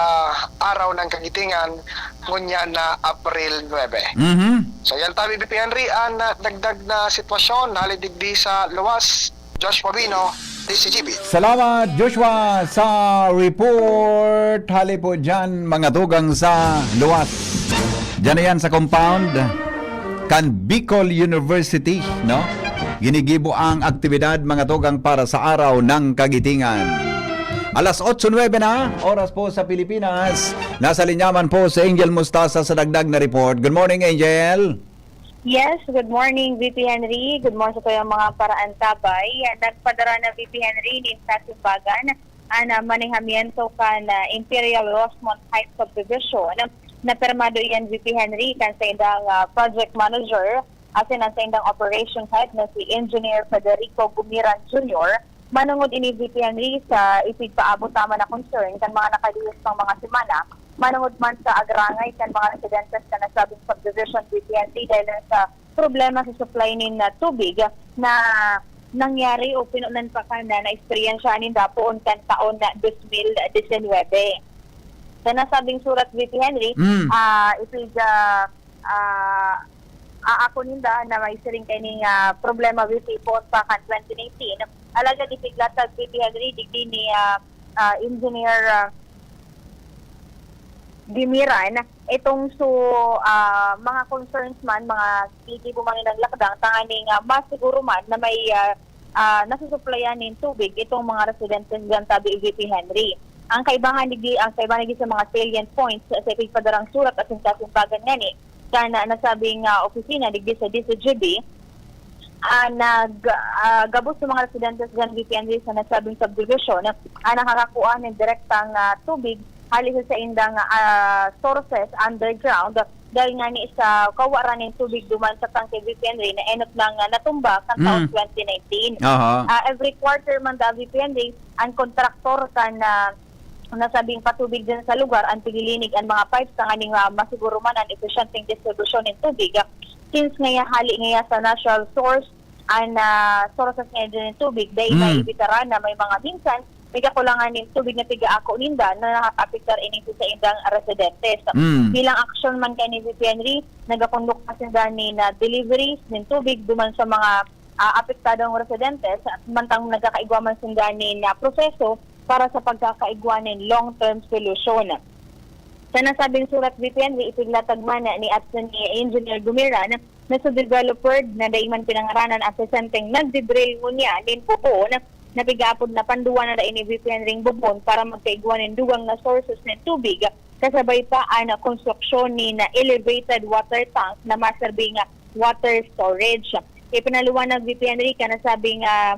Araw ng Kagitingan, ngunya na Abril nuebe. Mhm. So yan tabi V P Henry, ang ah, dagdag na sitwasyon, hali digdi sa luwas, Josh Pabino, D C G B. Salamat, Joshua, sa report. Hali po dyan, mga tugang sa luwas. Dyan na yan sa compound kan Bicol University, no? Ginigibo ang aktibidad, mga tugang, para sa Araw ng Kagitingan. Alas otso nuebe na, oras po sa Pilipinas. Nasa linya man po si Angel Mustasa sa dagdag na report. Good morning, Angel. Yes, good morning, V P Henry. Good morning sa kayong mga paraantabay. Nagpadara na V P Henry nin kasimbagan an ah, manehamiento kan ah, Imperial Rosemont Heights Subdivision. Napirmado iyan V P Henry kan saindang ah, project manager asin ang saindang operation head na si Engineer Federico Gumiran Junior. Manungod ini V P Henry sa ipigpaabot tama na concern kan mga nakalihis pang mga semana manungod man sa agrangay kan mga residentes sa nasabing subdivision V P Henry dahil sa problema sa supply nin ah, tubig na nangyari o pinunan pa kan na naeksperyensyahan ninda poon kan taon na dos mil disinwebe. Sa nasabing surat, V P Henry, Mm. ah, ipig ah, ah, aako ninda na may siring kaining ah, problema V P poon pa kan twenty nineteen. Alagad ipiglatag V P Henry digdi ni ah, ah, Engineer ah, Dimiran itong so ah, mga concerns man, mga gigibo man nilang lakdang tanganing ah, masiguro man na may ah, ah, nasusuplayan nin tubig itong mga residentes diyan, tabi V P Henry. Ang kaibahan digdi, ang kaibahan digdi sa mga salient points sa ipigpadarang surat asin kasimbagan ngani kan ah, nasabing ah, opisina digdi sa D C G B, ah, nag ah, gabos sa mga residentes diyan, V P Henry, sa nasabing subdivision, ah, nakakakua nin direktang ah, tubig hali sa saindang ah, sources underground dahil ngani sa kawaran nin tubig duman sa tangke, V P Henry, na enot nang ah, natumba kan taon Mm. twenty nineteen. Aha. Ah, every quarter man da, V P Henry, ang kontraktor kan ah, nasabing patubig din sa lugar ang pigilinig ang mga pipes tanganing ah, masiguro man ang episyenteng distribusyon nin tubig. Ah, since ngaya hali ngaya sa natural source, ang ah, sources ngaya din ng tubig, dahil Mm. may ibitaran na may mga minsan may kakulangan nin tubig na pigaako ninda na nakakaapektar ini sa saindang residentes. Mm. Bilang aksyon man kay ni V P Henry, nagakondukta sinda nin ah, deliveries nin tubig duman sa mga ah, apektadong residentes, mantang nagkakaigwa man sinda nin ah, proseso para sa pagkakaigwa nin long-term solusyon. Sa nasabing surat, V P Henry, ipiglatag man ni at ni Engineer Gumiran na sa developer na dai man pinangaranan ang presenteng nagdidrill ngunyan nin bubon na pigaapod na panduwa na dai ni V P Henry bubon para magkaigwa nin dugang na sources nin tubig, kasabay pa ang konstruksyon ni na elevated water tank na maserbi nga water storage. Ipinaliwanag V P Henry kan nasabing ah,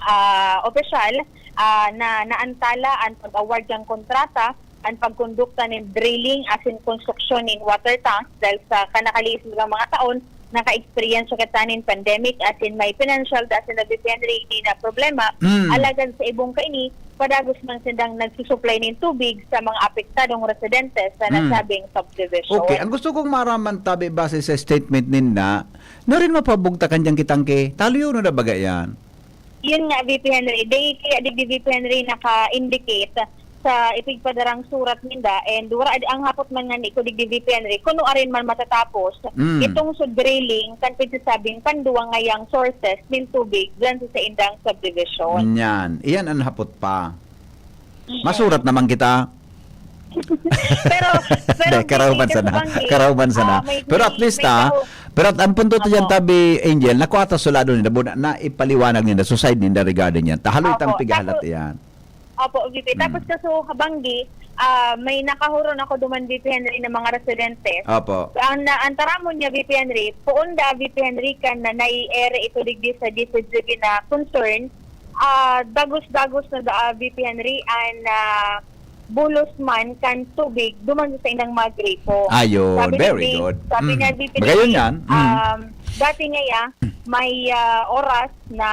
ah, opisyal ah, na naantala ang pag-award kan kontrata, ang pagkondukta nin drilling asin konstruksyon nin water tanks dahil sa kanakalihis nga mga taon, naka-experience kita nin pandemic asin may financial da sila, V P Henry, ini na problema. Mm. Alagad sa ibong kaini, padagos man sindang nagsusuplay nin tubig sa mga apektadong residente sa Mm. nasabing subdivision. Okay, ang gusto kong maraman tabi base sa statement ninda, na rin mapabugtakan dyan kitang ke, taluyo na dabaga yan. Yun nga, V P Henry. Day, kaya digdi V P Henry naka-indicate sa ipigpadarang surat ninda, and wala ang hapot man nga ni ko digdi V P Henry, kuno arin man matatapos Mm. itong so drilling kan pigsasabing panduwa ngayang sources nin tubig dyan sa saindang subdivision. Yan. Iyan ang hapot pa. Masurat naman kita. Pero, pero Hindi, karauban Mister sana. Kabanggi, Karauban sana. ah, may, Pero at may, least, may ah, kahu- pero at ang punto to dyan, Apo. tabi, Angel, nakuha ta sulado ni Dabo na, na ipaliwanag ninda, so side ninda regarding yan. Tahaloy tang Apo. pigahalat Tapos, yan. Opo, V P. Mm. Tapos kaso, Kabanggi, ah, may nakahuron ako duman, V P Henry, ng mga residente. Opo. Ang, na, ang taramon niya, V P Henry, poon da, V P Henry, kan na naiere ito digdi sa D C G B na concern, ah, dagos-dagos na da, ah, V P Henry, ang ah, bulos man kan tubig duman sa saindang mga gripo. Ayun, Sabi ni very V-, good. Sabi Mm. niya, V P Magayon Henry, yan. Mm. um, Dati ngaya, may, ah, oras na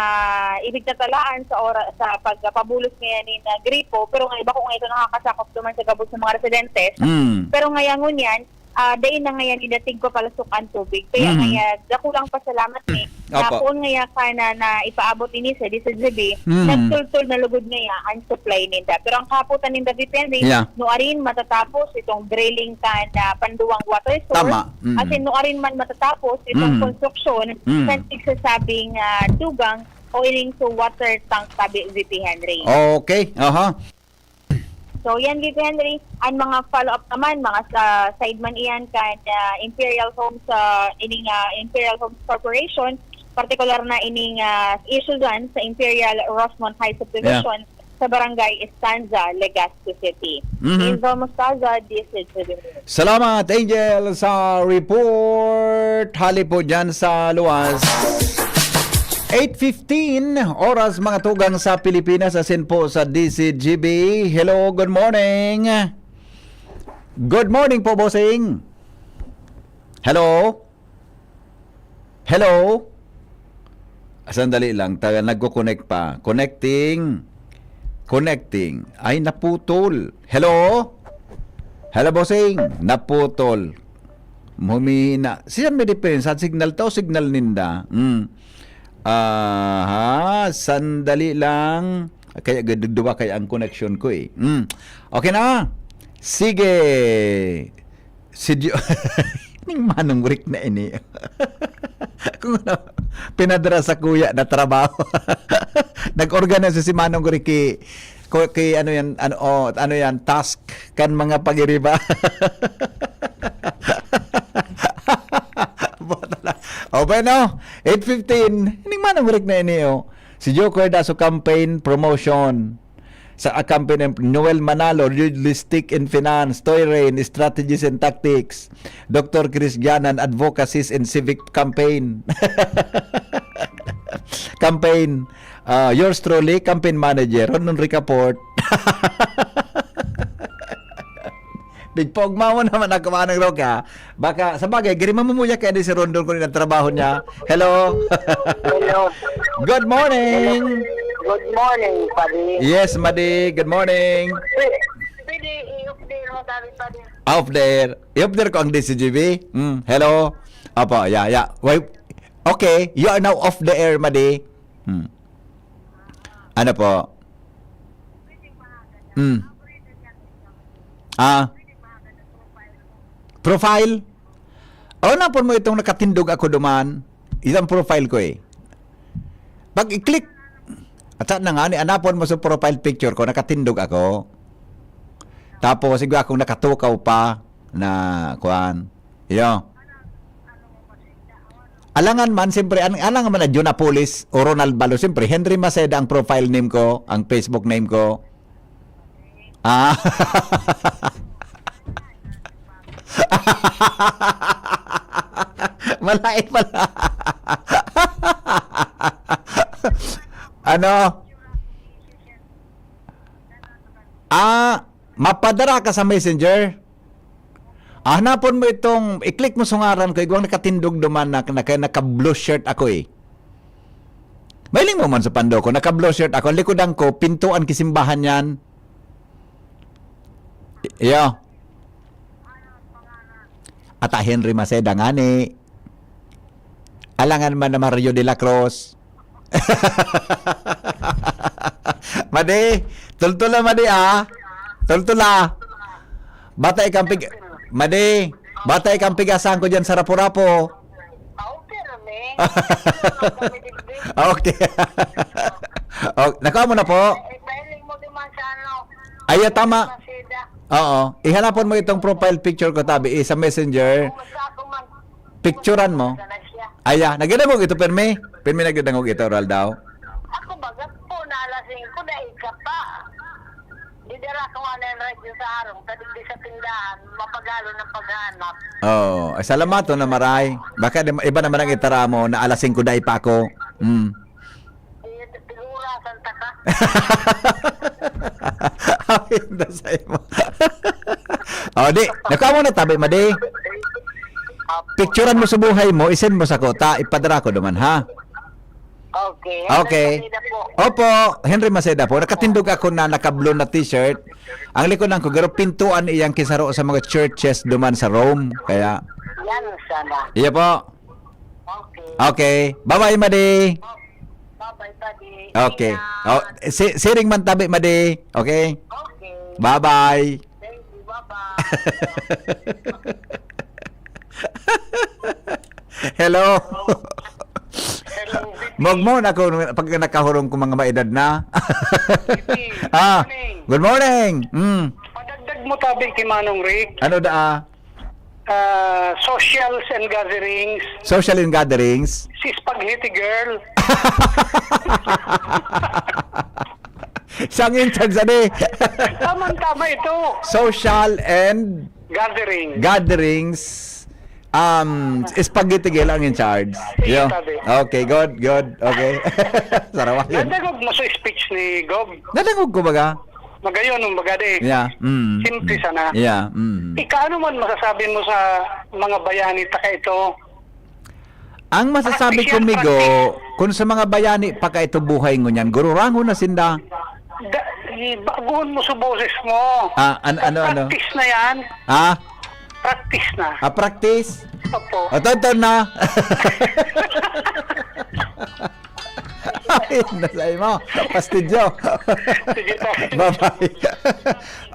ipigtatalaan sa ora-, sa pagpabulos ngaya nin, ah, gripo, pero ngaya bako ngaya ito nakakasakop duman sa gabos sa mga residentes. Mm. Pero ngaya ngunyan, ah, dai na ngaya ninda tigpapalasok an tubig. Kaya Mhm. ngaya, dakulang pasalamat ni, na Opo. poon ngaya ka na, na ipaabot ini sa D C G B, Mhm. nagtultol na lugod ngaya an supply ninda. Pero ang kahapotan ninda, V P Henry, Yeah. nuarin matatapos itong drilling kan, ah, panduwang water source. Tama. Mm. As in, nuarin man matatapos itong Mm. konstruksyon Mm. kan pigsasabing, ah, dugang o ining sa water tank, tabi, V P Henry. Okay. Aha. So, yan, V P Henry. Ang mga follow-up naman, mga sa side man iyan kan, ah, Imperial Homes, ah, ining, ah, Imperial Homes Corporation, partikular na ining, ah, issue dyan sa Imperial Rosemont High Subdivision, Yeah. sa Barangay Estancia, Legazpi City. Mhm. Angel Mostaza, D C G B News. Salamat, Angel, sa report. Hali po dyan sa luwas. Eight fifteen, oras, mga tugang, sa Pilipinas, asin po sa D C G B. Hello, good morning. Good morning po, bossing. Hello? Hello? Ah, sandali lang, ta-, nagko-connect pa. Connecting. Connecting. Ay, naputol. Hello? Hello, bossing. Naputol. Humihina. Siya may depensa. Signal to, signal ninda. Mm. Aha, sandali lang. Kaya gad-, duwa kaya ang connection ko eh. Mm. Okay na? Sige. Si Gio-, ning Manong Rick na ini. Kung ano, pinadara sa kuya na trabaho. Nag-organize si Manong Rick ki, ko-, ki, ano yan, ano, oh, ano yan, task kan mga pagiriba. Bota na. O, bueno, eight fifteen, ning Manong Rick na ini, oh. Si Joker Daso campaign promotion. Sa, ah, campaign ni Noel Manalo, Realistic in Finance, Toy Rain, Strategies and Tactics, Doctor Chris Gianan, Advocacies and Civic Campaign. Campaign, ah, yours truly, campaign manager, Ron Enrique Port. Pigpogma mo naman ako, Manong Roque, ha? Baka, sa bagay, giri mamumuya kaya di si Rondon kung ilang trabaho niya. Hello. Hello. Good morning. Good morning, Padi. Yes, Madi. Good morning. Pwede, pwede i-update mo kami, Padi. Off the air. I-off the air ko ang D C G B. Mm, hello. Apo, yeah, yeah. Wait. Okay, you are now off the air, Madi. Hmm. Ano po? Hmm. Ah. Profile? O, napon mo itong nakatindog ako duman. Isang profile ko eh. Pag i-click, at sa na nga, ni, anapon mo sa profile picture ko, nakatindog ako. Tapos, siguro akong nakatukaw pa na, kuan. Iyo. Alangan man, siyempre, an-, alangan man na Junapolis o Ronald Balo, siyempre, Henry Maceda ang profile name ko, ang Facebook name ko. Ah. Malain pala. Ano? Ah, mapadara ka sa messenger? Ah, hanapon mo itong, i-click mo sa ngaran ko, igwang nakatindog duman na, na, naka-blue shirt ako eh. Mahiling mo man sa pando ko, naka-blue shirt ako, ang likodan ko, pinto an kisimbahan yan. Iyo. Ata Henry Maceda ngani. Alangan man na Mario de la Cruz. Madi, tultula, Madi, ah. Tultula. Bata ikang pig-, Madi, bata ikang pigasan ko dyan sa Rapu-Rapu. Ah, okay, Rami. Okay. Oh, nakuha mo na po? Eh, filing mo naman sa ano. Ay, tama. Masida. Oo. Ihanapon mo itong profile picture ko, tabi, eh, sa messenger. Kung sa ako man. Picturean mo. Sana siya. Aya, nagdadangog ito, permi. Permi nagdadangog ito, oral daw. Ako baga po, naalasing ko, dahil ka pa. Didara ko nga na yung radyo sa harong, tadigdi sa tindahan, mapagalo ng paghanap. Oo. Ay, salamat, oh, na maray. Baka di-, iba naman ang itara mo, naalasing ko, dahil pa ako. Mm. Iyo, tigurasan ta ka. Ay, dasay mo. Oh, di. Nakuha mo na, tabi, Madi. Opo. Picturean mo sa buhay mo, isend mo sa ko, ta, ipadara ko naman, ha? Okay. Okay. Henry Maceda po. Opo, Henry Maceda po. Nakatindog ako na naka-blue na t-shirt. Ang likodan ko, garo pintuan iyang kisaro sa mga churches duman sa Rome. Kaya, Yan sana. Iya po. Okay. Okay. Bye-bye, Madi. Bye-bye, Madi. Okay. Ingat. Oh, si-, siring man tabi, Madi. Okay? Okay. Bye-bye. Thank you. Bye-bye. Hello. Hello, V P. Magmo na ako pag nakahurong ko mga maedad na. V P, Ah, good morning. Good morning. Mm. Padagdag mo tabi kay Manong Rick. Ano daa? Ah, socials and gatherings. Social and gatherings. Si Spaghetti Girl. Siyang in charge, adi. Tamang-tama ito. Social and Gathering. Gatherings. Um, Spaghetti Girl ang in charge. Sige, Yo. Tabi. Okay, good, good. Okay. Sarawa yun. Nadangog mo sa speech ni Gob? Nadangog ko baga. Magayon, ang baga di. Yeah. Mm. Simple mm. Sana. Yeah. Mm. Ika, ano man masasabi mo sa mga bayani ta ka ito? Ang masasabi ko, Migo, kung sa mga bayani pa ka ito buhay ngunyan, gururangon na sinda. Da, baguhon mo sa boses mo. Ah, an-, ano, ano? Practice na yan. Ah? Practice na. Ah, practice? Opo. O, tonton na. Ay, nasay mo. Pastidyo. Sige, tayo. Bye-bye.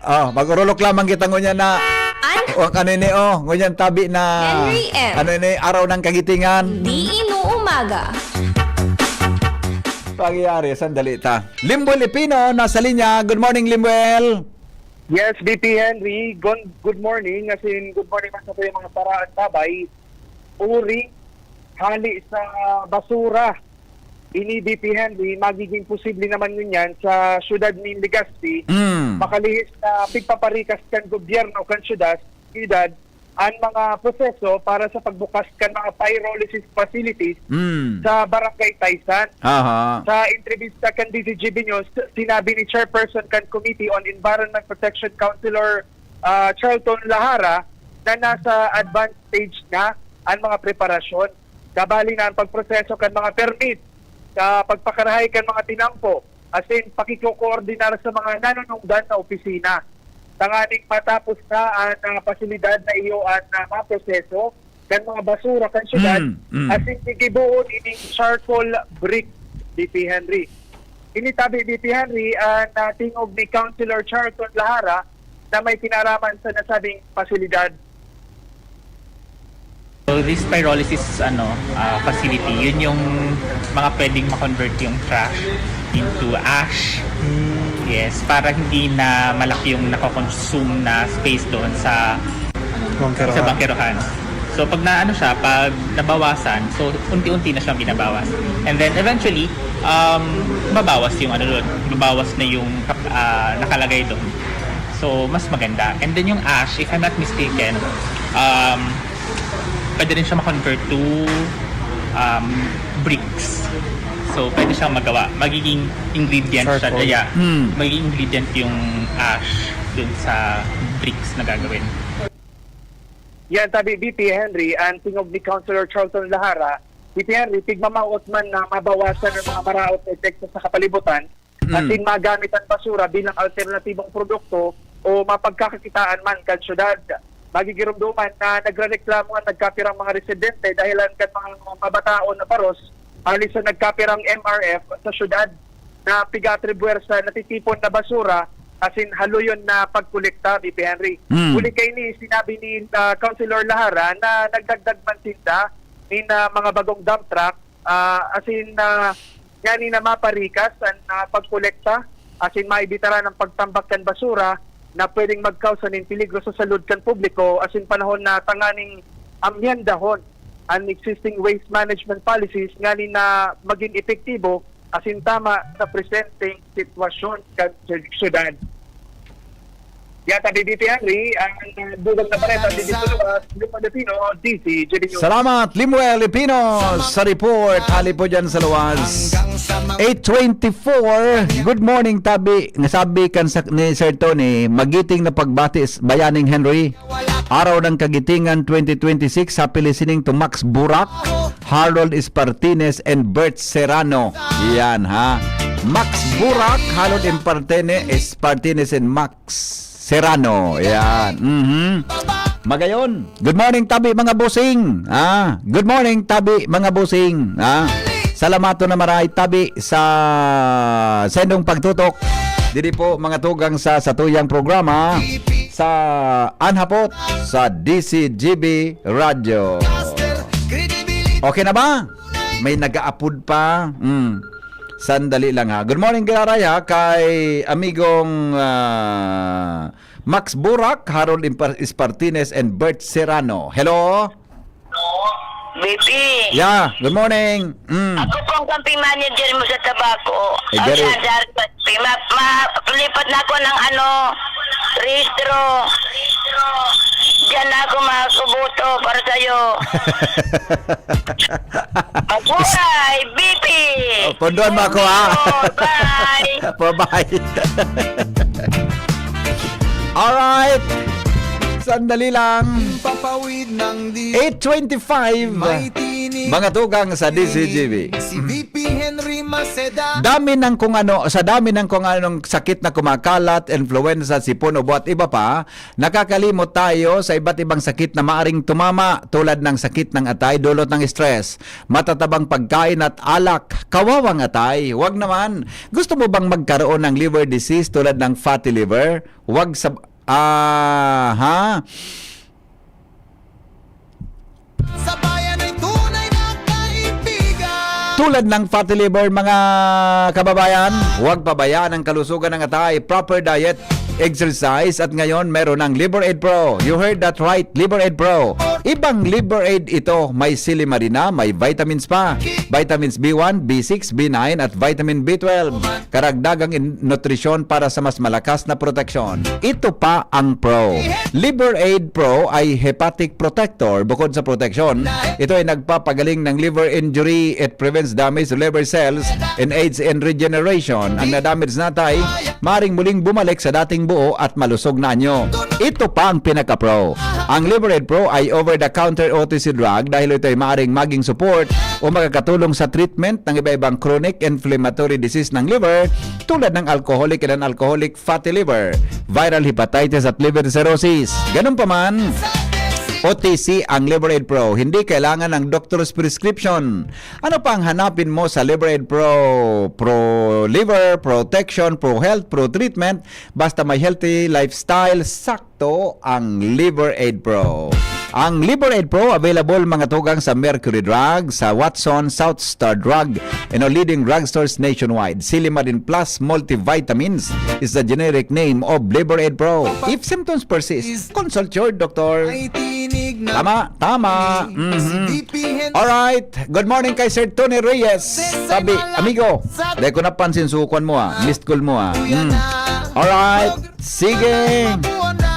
Oh, mag-urulok lamang kita ngunyan na An- o, ano ini, oh, ngunyan tabi na Henry M. Ano ini, araw ng kagitingan. Di inuumaga. Pangyayari, sandali ta. Limbuel Ipino, nasa linya. Good morning, Limbuel. Yes, V P Henry. Gon-, good morning. As in, good morning man sa mga paraan tabay. Uri, hali sa basura. Ini, V P Henry, magiging posible naman ngunyan sa siyudad ni Legazpi, Mm. makalihis na pigpaparikas kan gobyerno kan siyudad, siyudad, ang mga proseso para sa pagbukas kan mga pyrolysis facilities Mm. sa Barangay Taysan. Aha. Sa entrevista kan D Z G B News, sinabi ni Chairperson kan Committee on Environment Protection, Councilor, ah, Charlton Lahara, na nasa advanced stage na ang mga preparasyon. Kabali na ang pagproseso kan mga permit, sa pagpakarahay kan mga tinampo, asin pakikokoordinar sa mga nanunungdan na opisina. Tanganing matapos na ang, ah, pasilidad na iyo ang, ah, maproseso kan mga basura kan syudad, Mm, mm. asin gigibohon ining charcoal brick, V P Henry. Ini tabi, V P Henry, ang, ah, tingog ni Councilor Charlton Lahara na may kinaraman sa nasabing pasilidad. So, this pyrolysis, ano, ah, facility, yun yung mga pwedeng ma-convert yung trash into ash. Yes, para hindi na malaki yung nako-consume na space doon sa, Bangkerohan. sa bangkerohan. So, pag naano siya, pag nabawasan, so, unti-unti na siyang binabawas. And then, eventually, um, mabawas yung ano doon, mabawas na yung kap-, ah, nakalagay doon. So, mas maganda. And then yung ash, if I'm not mistaken, um, pwede rin siya ma-convert to, um, bricks. So, pwede siyang magawa. Magiging ingredient siya. Charcoal. Yeah. Hmm. Magiging ingredient yung ash dun sa bricks na gagawin. Yan, tabi, V P Henry, ang tingog ni Councilor Charlton Lahara. V P Henry, tigmamawot man na mabawasan ang mga maraot na epekto sa kapalibutan, Mm. asin magamit ang basura bilang alternatibong produkto o mapagkakakitaan man kan syudad. Magigiromdoman na nagrereklamo ang nagkapirang mga residente dahilan kan mga mabataon na paros hali sa nagkapirang M R F sa syudad na piga tribuwersa natitipon na basura asin haluyon na pagkolekta, V P Henry. Mm. Huli kaini, sinabi ni, ah, Councilor Lahara na nagdagdag man sinda nin, ah, mga bagong dump truck, ah, asin, ah, ngani na maparikas an, ah, pagkolekta asin maibitaran ang pagtambak kan basura na pwedeng magkausa nin peligro sa salud kan publiko asin panahon na tanganing amyendahon an existing waste management policies ngani na magin epektibo asin tama sa presenteng sitwasyon kan sy-, syudad. Yata di dito yan, Ri, ang dugang na bareta, di dito luwas, Luma Latino, D C, J D News. Salamat, Limuel Lipinos, sa report. Hali po dyan sa luwas. Eight twenty-four, good morning, tabi. Nasabi kan sa, ni Sir Tony, magiting na pagbati s-, Bayaning Henry. Araw ng Kagitingan twenty twenty-six, happy listening to Max Burak, Harold Espartines, and Bert Serrano. Yan, ha? Max Burak, Harold Espartene-, Espartines, and Max Serrano. Yan. Mhm. Magayon. Good morning, tabi, mga busing. Ah, good morning, tabi, mga busing. Ah, salamaton na maray, tabi, sa sendong pagtutok. Didi po, mga tugang, sa satuyang programa sa Anhapot sa D C G B Radyo. Okay na ba? May nag-aapod pa. Mm. Sandali lang, ha. Good morning, Giraray, ha, kay amigong, ah, Max Burak, Harold Impar-, Espartines, and Bert Serrano. Hello? B P. Yeah, good morning. Mm. Ako po ang campaign manager mo sa Tabaco. Eh, Ang gari- Sandar, ma, ma, lipat na ako ng ano, rehistro. Diyan na ako makaboto para sa'yo. Mabuhay, B P! Oh, pondohan mo ako, ha? Bye! Bye-bye. Alright. Sandali lang. Papawid ng di- Eight twenty-five. May tinig. Mga tugang sa D C G B. Si V P Henry Maceda. Dami ng kung ano, sa dami ng kung anong sakit na kumakalat, influenza, sipon, ubo at iba pa, nakakalimot tayo sa iba't ibang sakit na maaring tumama, tulad ng sakit ng atay, dulot ng stress, matatabang pagkain at alak. Kawawang atay, wag naman. Gusto mo bang magkaroon ng liver disease tulad ng fatty liver? Wag sa, ah, ha? Sa bayan ay tunay na kaibigan. Tulad ng fatty liver, mga kababayan, huwag pabayaan ang kalusugan ng atay. Proper diet, exercise, at ngayon meron ng Liver Aid Pro. You heard that right, Liver Aid Pro. Ibang Liver Aid ito, may silimarina, may vitamins pa. Vitamins B one, B six, B nine, at vitamin B twelve. Karagdagang in-, nutrisyon para sa mas malakas na proteksyon. Ito pa ang Pro. Liver Aid Pro ay hepatic protector. Bukod sa proteksyon, ito ay nagpapagaling ng liver injury. It prevents damage to liver cells and aids in regeneration. Ang na-damage na atay, maring muling bumalik sa dating buo at malusog na anyo. Ito pa ang pinaka-pro. Ang Liver Aid Pro ay over-the-counter O T C drug dahil ito ay maring maging support o makakatulong sa treatment ng iba-ibang chronic inflammatory disease ng liver, tulad ng alcoholic and non-alcoholic fatty liver, viral hepatitis at liver cirrhosis. Ganun pa man, O T C ang Liver Aid Pro. Hindi kailangan ng doctor's prescription. Ano pa ang hanapin mo sa Liver Aid Pro? Pro liver, protection, pro health, pro treatment. Basta may healthy lifestyle, sakto ang Liver Aid Pro. Ang Liver Aid Pro available, mga tugang, sa Mercury Drug, sa Watson, South Star Drug, and all leading drugstores nationwide. Silimarin Plus Multivitamins is the generic name of Liver Aid Pro. If symptoms persist, consult your doctor. Ay, tinig na Tama, tama. tinig. Si Mhm. V P Hen- Alright. Good morning kay Sir Tony Reyes. Sabi, amigo, dahil ko napansin, sukuan mo, ah. Missed call mo, ah. Kuya Hmm. na. Alright. Sige. Mabuo na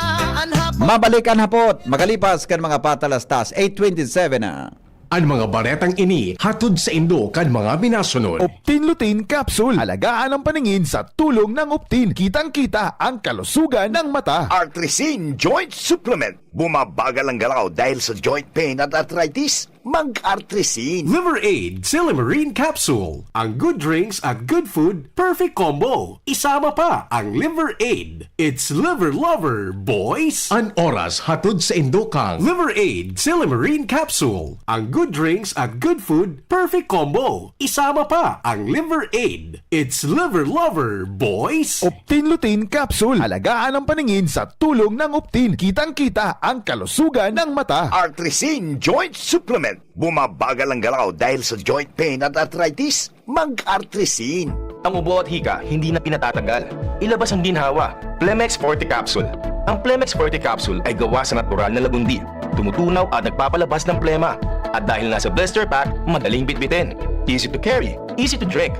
ang hapon. Mabalik ang hapot. Makalipas kan mga patalastas. Eight twenty-seven na. An mga baretang ini hatod saindo kan mga minasunod. Optin Lutein Capsule. Alagaan ang paningin sa tulong ng Optin. Kitang-kita ang kalusugan ng mata. Artrisin Joint Supplement. Bumabagal ang galaw dahil sa joint pain at arthritis. Mag-Artrisin. Liver Aid Silymarin Capsule. Ang good drinks at good food, perfect combo. Isama pa ang Liver Aid. It's Liver Lover, boys! An oras hatod saindo kan Liver Aid Silymarin Capsule. Ang good drinks at good food, perfect combo. Isama pa ang Liver Aid. It's Liver Lover, boys! Optin Lutein Capsule. Alagaan ang paningin sa tulong ng Optin. Kitang-kita ang kalusugan ng mata. Artrisin Joint Supplement. Bumabagal ang galaw dahil sa joint pain at arthritis. Mag-Artrisin. Ang ubo at hika, hindi na pinatatagal. Ilabas ang ginhawa. Plemex Forte Capsule. Ang Plemex Forte Capsule ay gawa sa natural na lagundi. Tumutunaw at nagpapalabas ng plema. At dahil nasa blister pack, madaling bitbitin. Easy to carry, easy to drink.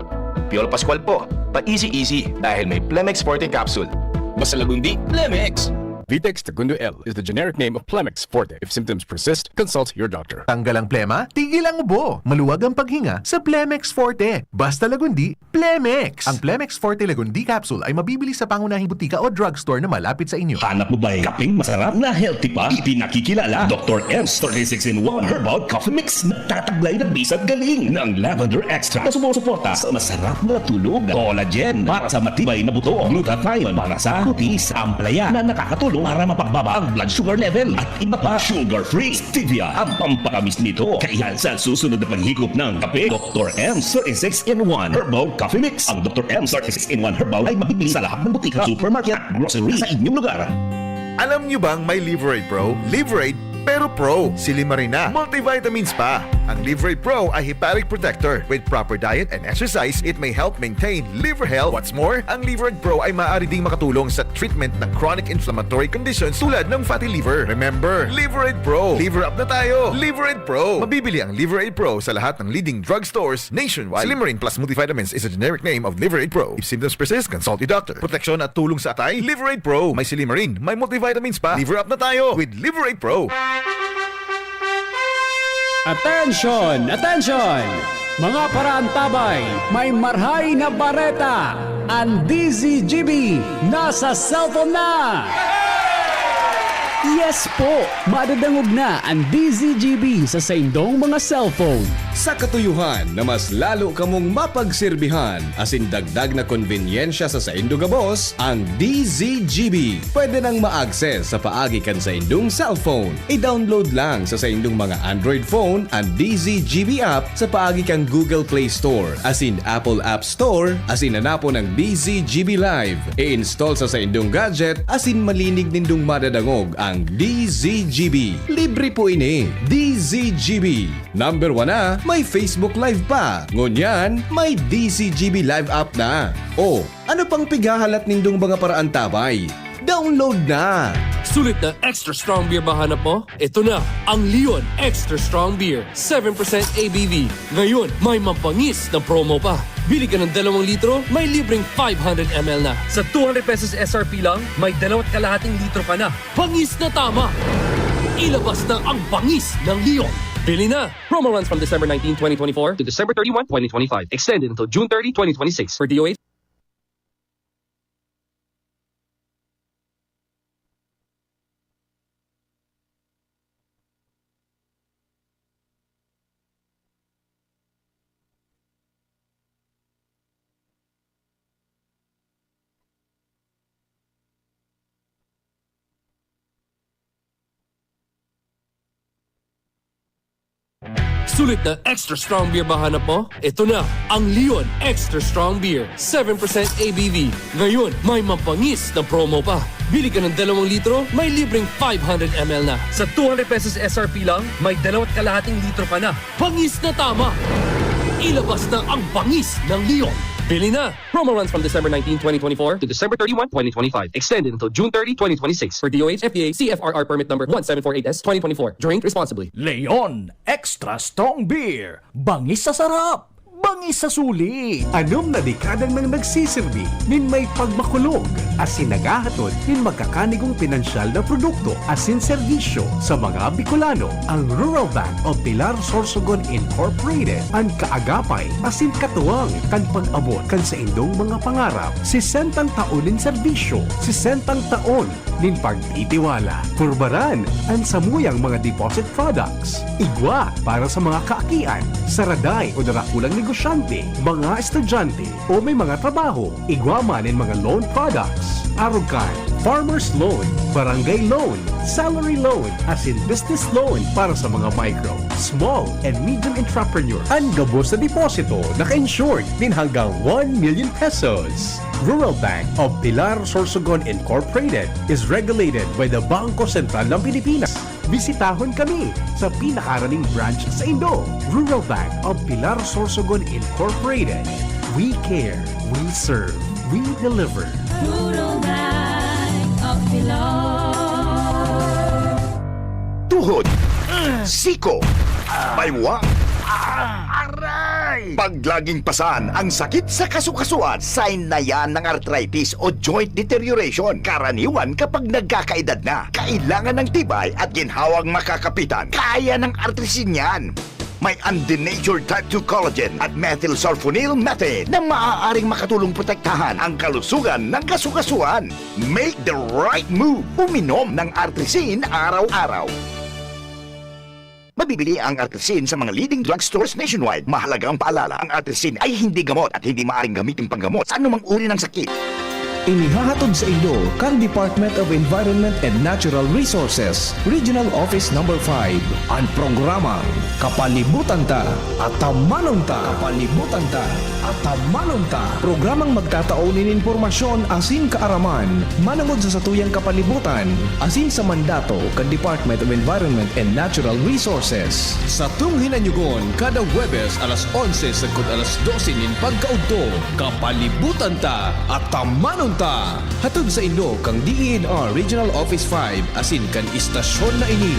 Piolo Pascual po, pa-easy-easy dahil may Plemex Forte Capsule. Basta lagundi, Plemex! Vitex Segundo L is the generic name of Plemex Forte. If symptoms persist, consult your doctor. Tanggal ang plema, tigil ang ubo. Maluwag ang paghinga sa Plemex Forte. Basta Lagundi, Plemex! Ang Plemex Forte Lagundi Capsule ay mabibili sa pangunahing butika o drugstore na malapit sa inyo. Hanap mo ba'y kapeng masarap na healthy pa? Ipinakikilala, Doktor M's thirty-six in one Herbal Coffee Mix. Nagtataglay ng bisa at galing ng lavender extract na sumusuporta sa masarap na tulog, collagen para sa matibay na buto, glutathione para sa kutis, ampalaya na nakakatulong para mapagbaba ang blood sugar level, at iba pa. Sugar-free stevia ang pampatamis nito. Kaya sa susunod na paghigop ng kape, Doktor M's thirty-six in one Herbal Coffee Mix. Ang Doktor M's thirty-six in one Herbal ay mabibili sa lahat ng butika, supermarket at grocery sa inyong lugar. Alam niyo bang may Liverade Pro? Liverade, pero Pro. Silimarin na. Multivitamins pa. Ang Liverade Pro ay hepatic protector. With proper diet and exercise, it may help maintain liver health. What's more, ang Liverade Pro ay maaari ding makatulong sa treatment ng chronic inflammatory conditions tulad ng fatty liver. Remember, Liverade Pro. Liver up na tayo. Liverade Pro. Mabibili ang Liverade Pro sa lahat ng leading drugstores nationwide. Silimarin Plus Multivitamins is a generic name of Liverade Pro. If symptoms persist, consult your doctor. Proteksyon at tulong sa atay, Liverade Pro. May silimarin, may multivitamins pa. Liver up na tayo with Liverade Pro. Attention! Attention! Mga paraantabay, may marhay na bareta! Ang D Z G B nasa cellphone na! Yes po! Madadangog na ang D Z G B sa saindong mga cellphone. Sa katuyohan na mas lalo kamong mapagserbihan asin dagdag na konbenyensya sa saindo gabos, ang D Z G B pwede nang ma-access sa paagi kan saindong cellphone. I-download lang sa saindong mga Android phone an D Z G B app sa paagi kan Google Play Store asin Apple App Store asin hanapon an D Z G B Live. I-install sa saindong gadget asin malinig nindong madadangog ang D Z G B. Libre po ini. D Z G B. Number one na, may Facebook Live pa. Ngunyan, may D Z G B Live app na. O, ano pang pighahalat nindong mga paraantabay? Download na! Sulit na extra strong beer ba hanap mo? Ito na, ang Leon Extra Strong Beer, seven percent A B V. Ngayon, may mabangis na promo pa. Bili ka ng dalawang litro, may libreng five hundred M L na. Sa two hundred pesos S R P lang, may dalawat kalahating litro ka na. Bangis na tama! Ilabas na ang bangis ng Leon. Bili na! Promo runs from December nineteen, twenty twenty-four to December thirty-one, twenty twenty-five. Extended until June thirty, twenty twenty-six. For D O H, Sulit na extra strong beer ba hanap mo? Ito na, ang Leon Extra Strong Beer, seven percent A B V. Ngayon, may mabangis na promo pa. Bili ka ng dalawang litro, may libreng five hundred M L na. Sa two hundred pesos S R P lang, may dalawat kalahating litro ka na. Bangis na tama! Ilabas na ang bangis ng Leon. Bili na! Promo runs from December nineteen, twenty twenty-four to December thirty-one, twenty twenty-five. Extended until June thirty, twenty twenty-six. For D O H, F D A, C F R R permit number one seven four eight S, twenty twenty-four. Drink responsibly. Leon Extra Strong Beer. Bangis sa sarap! Bangis sa suli! Anom na dekada nang nagsisirbi nin may pagmakulog asin naghahatod nin magkakanigong pinansyal na produkto asin serbisyo sa mga Bicolano. Ang Rural Bank of Pilar Sorsogon Incorporated an kaagapay asin katuwang kan pag-abot kan saindong mga pangarap. Sesentang taon nin serbisyo, sesentang taon nin pagtitiwala. Purbaran an samuyang mga deposit products. Igwa para sa mga kaakian, saraday o darakulang negosyante, mga estudyante o may mga trabaho. Igwa man nin mga loan products. Arog kan farmers loan, barangay loan, salary loan, asin business loan para sa mga micro, small, and medium entrepreneur. An gabos na deposito naka-insured nin hanggang one million pesos. Rural Bank of Pilar Sorsogon Incorporated is regulated by the Bangko Sentral ng Pilipinas. Bisitahon kami sa pinakaraning branch saindo. Rural Bank of Pilar Sorsogon Incorporated. We care, we serve, we deliver. Rural Bank of Pilar. Tuhod, siko, baywa, aray! Pag laging pasan ang sakit sa kasukasuan, sign na yan ng arthritis o joint deterioration. Karaniwan kapag nagkakaedad na, kailangan ng tibay at ginhawang makakapitan. Kaya ng Artrisin yan. May undenatured type two collagen at methylsulfonyl methane na maaaring makatulong protektahan ang kalusugan ng kasukasuan. Make the right move. Uminom ng Artrisin araw-araw. Mabibili ang Artrisin sa mga leading drugstores nationwide. Mahalagang paalala, ang Artrisin ay hindi gamot at hindi maaaring gamitin panggamot sa anumang uri ng sakit. Inihahatod sa inyo kan Department of Environment and Natural Resources, Regional Office Number five, an programang Kapalibutan Ta, Atamanon Ta. Kapalibutan Ta, Atamanon Ta. Programang magtatao nin impormasyon asin kaaraman manongod sa satuyang kapalibutan asin sa mandato kan Department of Environment and Natural Resources. Satong hinanyugon kada Huwebes alas onse sagkod alas dose nin pagkaudto. Kapalibutan Ta, Atamanon Ta. Hatod sa inyo kan D E N R Regional Office five asin kan istasyon na ini.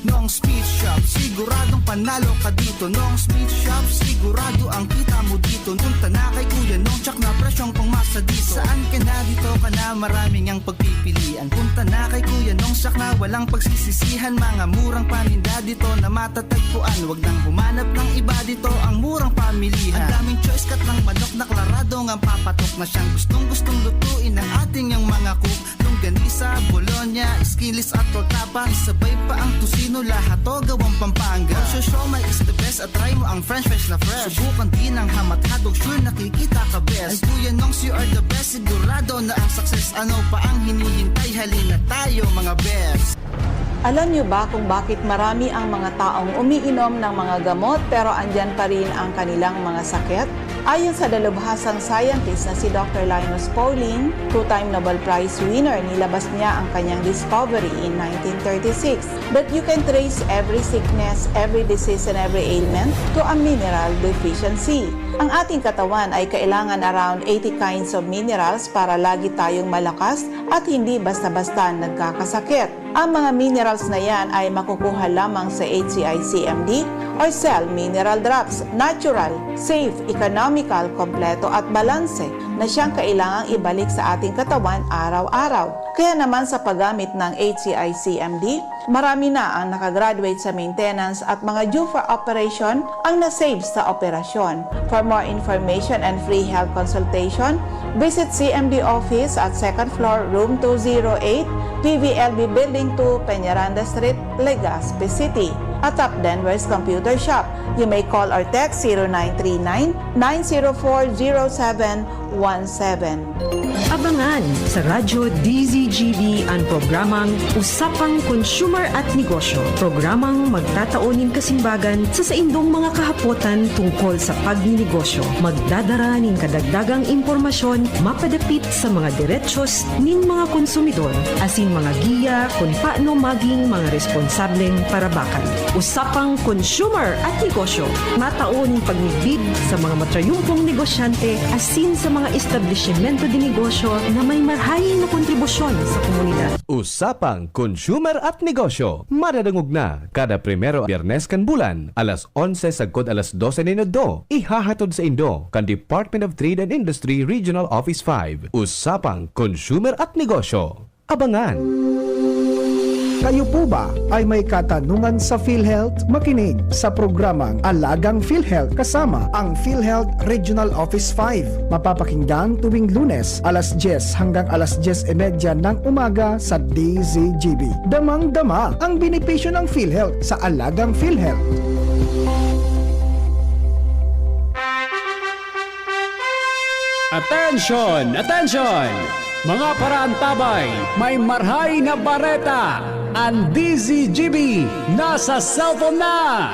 Nong's Meat Shop, siguradong panalo ka dito. Nong's Meat Shop, sigurado ang kita mo dito. Punta na kay Kuya Nong, tsak na presyong pangmasa dito. Saan ka na, dito ka na, maraming ang pagpipilian. Punta na kay Kuya Nong, tsak na walang pagsisisihan. Mga murang paninda dito na matatagpuan. Wag nang humanap ng iba dito, ang murang pamilihan. Ang daming choice, cut ng manok na klarado nga papatok na siyang gustong-gustong lutuin ng ating yang mga cook. Longganisa, bologna, skinless at torta pa. Isabay pa ang tocino, lahat to gawang Pampanga. For sure, siomai is the best at try mo ang french fries na fresh. Subukan din ang ham at hotdog, sure nakikita ka best. Ay Kuya Nongs, you are the best, sigurado na ang success. Ano pa ang hinihintay? Halina tayo mga best. Alam niyo ba kung bakit marami ang mga taong umiinom ng mga gamot pero andyan pa rin ang kanilang mga sakit? Ayon sa dalubhasang scientist na si Doctor Linus Pauling, two-time Nobel Prize winner, nilabas niya ang kanyang discovery in nineteen thirty-six that you can trace every sickness, every disease, and every ailment to a mineral deficiency. Ang ating katawan ay kailangan around eighty kinds of minerals para lagi tayong malakas at hindi basta-basta nagkakasakit. Ang mga minerals na yan ay makukuha lamang sa H C I C M D or Cell Mineral Drops, natural, safe, economical, kompleto at balanse na siyang kailangang ibalik sa ating katawan araw-araw. Kaya naman sa paggamit ng H C I C M D, marami na ang nakagraduate sa maintenance at mga due for operation ang na-save sa operasyon. For more information and free health consultation, visit C M D office at second floor, room two zero eight, P V L B Building two, Peñaranda Street, Legazpi City. Atap Denver's Computer Shop. You may call or text zero nine three nine, nine zero four, zero seven one seven. Abangan sa Radyo D Z G B an programang Usapang Consumer at Negosyo, programang magtatao nin kasimbagan sa saindong mga kahapotan tungkol sa pagninegosyo. Magdadara nin kadagdagang impormasyon mapadapit sa mga derechos nin mga konsumidor, asin mga giya kun paano maging mga responsableng parabakan. Usapang Consumer at Negosyo, matao nin pagmidbid sa mga matrayumpong negosyante asin sa mga establisimento de negosyo na may marhay na kontribusyon sa komunidad. Usapang Consumer at Negosyo, madadangog na kada primero Biyernes kan bulan, alas onse sagkod alas dose nin udto. Ihahatod saindo kan Department of Trade and Industry Regional Office five. Usapang Consumer at Negosyo. Abangan! Kayo po ba ay may katanungan sa PhilHealth? Makinig sa programang Alagang PhilHealth kasama ang PhilHealth Regional Office five. Mapapakinggan tuwing Lunes, alas dyes hanggang alas dyes y media ng umaga sa D Z G B. Damang-dama ang benepisyo ng PhilHealth sa Alagang PhilHealth. Attention! Attention! Mga paraantabay, may marhay na bareta! An D Z G B nasa cellphone na!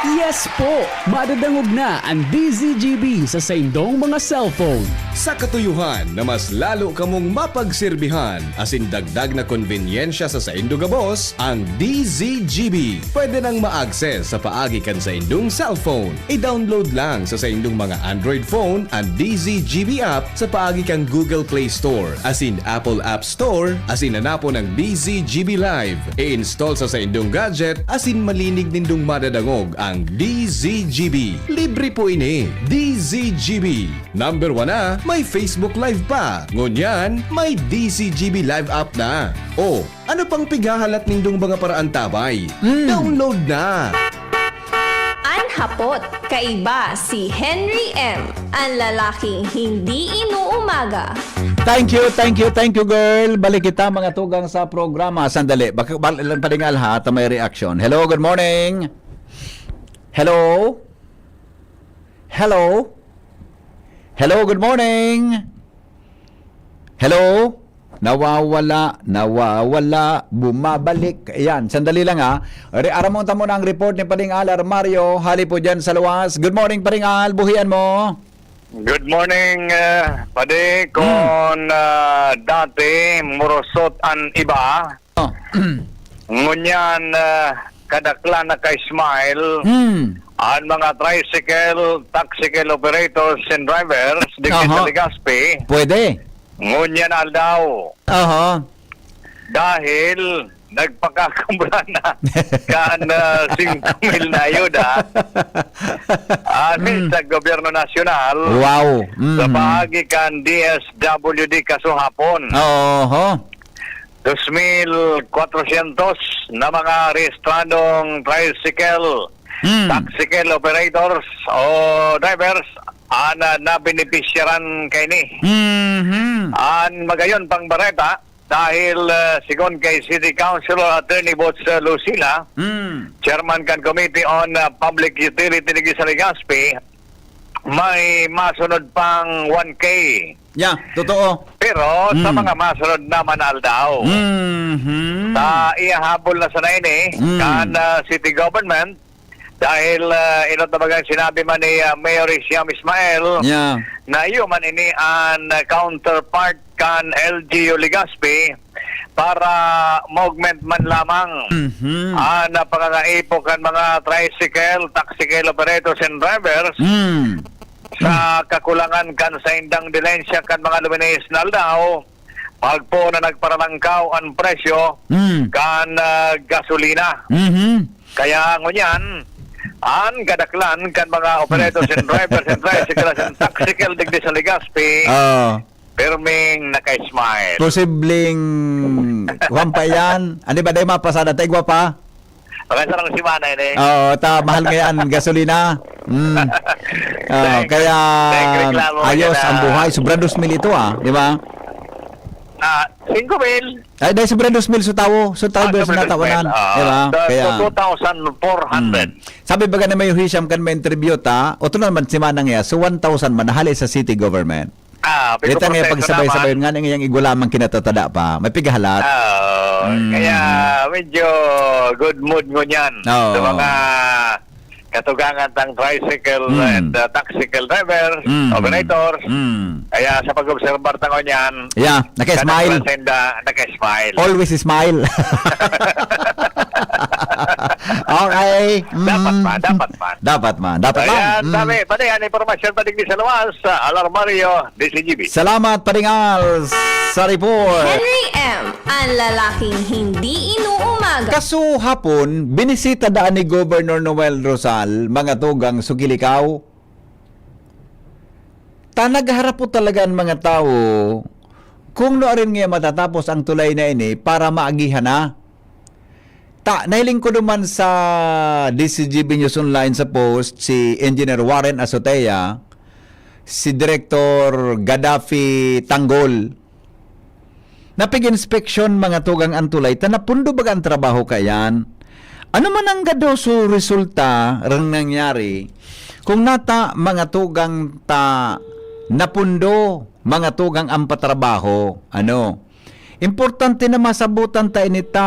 Yes po! Madadangog na an D Z G B sa saindong mga cellphone. Sa katuyohan na mas lalo kamong mapagserbihan asin dagdag na konbenyensya sa saindo gabos, ang D Z G B pwede nang ma-access sa paagi kan saindong cellphone. I-download lang sa saindong mga Android phone an D Z G B app sa paagi kan Google Play Store asin Apple App Store asin hanapon ang D Z G B Live. I-install sa saindong gadget asin malinig nindong madadangog ang D Z G B. Libre po ini. D Z G B. Number one na, may Facebook Live pa. Ngunyan, may D Z G B Live app na. O, ano pang pighahalat nindong mga paraantabay? Mm. Download na! An hapot, kaiba si Henry M, an lalaking hindi inuumaga. Thank you, thank you, thank you, girl. Balik kita, mga tugang, sa programa. Sandali, bak-, bal-, lang paningal, ha, ta may reaction. Hello, good morning. Hello? Hello? Hello, good morning. Hello? Nawawala, nawawala, bumabalik. Ayan, sandali lang, ha. Re-, aramon ta muna ang report ni Pading Al Armario, hali po dyan sa luwas. Good morning, Pading Al. Buhian mo. Good morning, uh, Padi. Hmm. Kung, uh, dati, murusot an iba, Oh. Ngunyan, uh, kadaklan na ka-smile, Hmm. an mga tricycle, taxicyle operators and drivers digdi sa Aha. Legazpi. Pwede. Ngunyan aldaw. Aha. Dahil nagpakakumbra na kan, ah, singko mil na ayuda, ah, Mm. sa gobyerno nasyonal, Wow. sa Mm. paagi kan D S W D kasuhapon. Oho. Dos mil kwatrosyentos na mga rehistradong tricycle, Mm. taxicyle operators o drivers an, ah, nabenepisyaran kaini. Mhm. An magayon pang bareta, dahil, ah, sigon kay City Councilor Attorney Boots, ah, Lucila, Mm. chairman kan Committee on, ah, Public Utility digdi sa Legazpi, may masunod pang one K. Yeah, totoo. Pero sa Mm. mga masunod naman aldaw, Mhm. sa ihahabol na sana ini Mm. kan, ah, city government, dahil, ah, inot na bagang sinabi man ni, ah, Mayor Hisham Ismail Yeah. na iyo man ini an, ah, counterpart kan L G U Legazpi para ma-augment man lamang Mhm. an, ah, pangangaipo kan mga tricycle, taxicyle operators and drivers Mm. sa kakulangan kan saindang dilihensya kan mga luminihis na aldaw, magpoon na nagparalangkaw an presyo Mm. kan, ah, gasolina. Mhm. Kaya ngunyan, an kadaklan kan mga operators and drivers and tricycles and taxicyle digdi sa Legazpi, Oo. pirming naka-smile. Posibleng, kuwan pa yan. Ano ba, dahil mapasada, taigwa pa? Mga sarang semana yun eh. Oo, ta, mahal ngayon, gasolina. Mm. Oo, Thank, kaya thank reklamo ayos yan, ang ah. buhay. Sobra dos mil ito, ah, di ba? Ah, singko mil. Ay, dahil sobra dos mil sa tawo. Sa tawo, Ah, sa sobra dos mil. natawanan, Oo. di ba? So, Kaya, so two thousand four hundred. Mm. Sabi ba nga na may Hisham kan may interview ta? O ito naman, si Manang ya, so one thousand man, nahali sa city government. Ah, Ito nga, pagsabayan-sabayan nga, nga yung igwa lamang kinatatada pa. May pighalat. Ah, oo. Mm. Kaya medyo good mood ngunyan Oo. sa mga katugangan tang tricycle Mm. and, uh, taxicyle drivers, Mm. operators. Mm. Kaya sa pag-obserbar ta ngunyan, Yeah, naka-smile. kadaklan sa inda, naka-smile. Always smile. Okay. Mm. Dapat man, dapat man. Dapat man, dapat man. Ayan, Mm. sabi, pati ang impormasyon padigdi sa luwas, sa Alarmario, D Z G B. Salamat, Pading Al, sa report. Henry M, ang lalaking hindi inuumaga. Kaso hapon, binisita daan ni Governor Noel Rosal, mga tugang Sugilikaw. Ta nagharap po talaga ang mga tao kung nuarin nga matatapos ang tulay na ini para maagihan na. Ta, nahiling ko naman sa D Z G B News Online sa post, si Engineer Warren Azotea, si Director Gaddafi Tanggol, na pig-inspeksyon, mga tugang, an tulay, ta napundo baga ang trabaho kayan. Ano man ang gadoso resulta rang nangyari, kung nata, mga tugang, ta napundo, mga tugang, ang patrabaho, ano? Importante na masabutan ta ini ta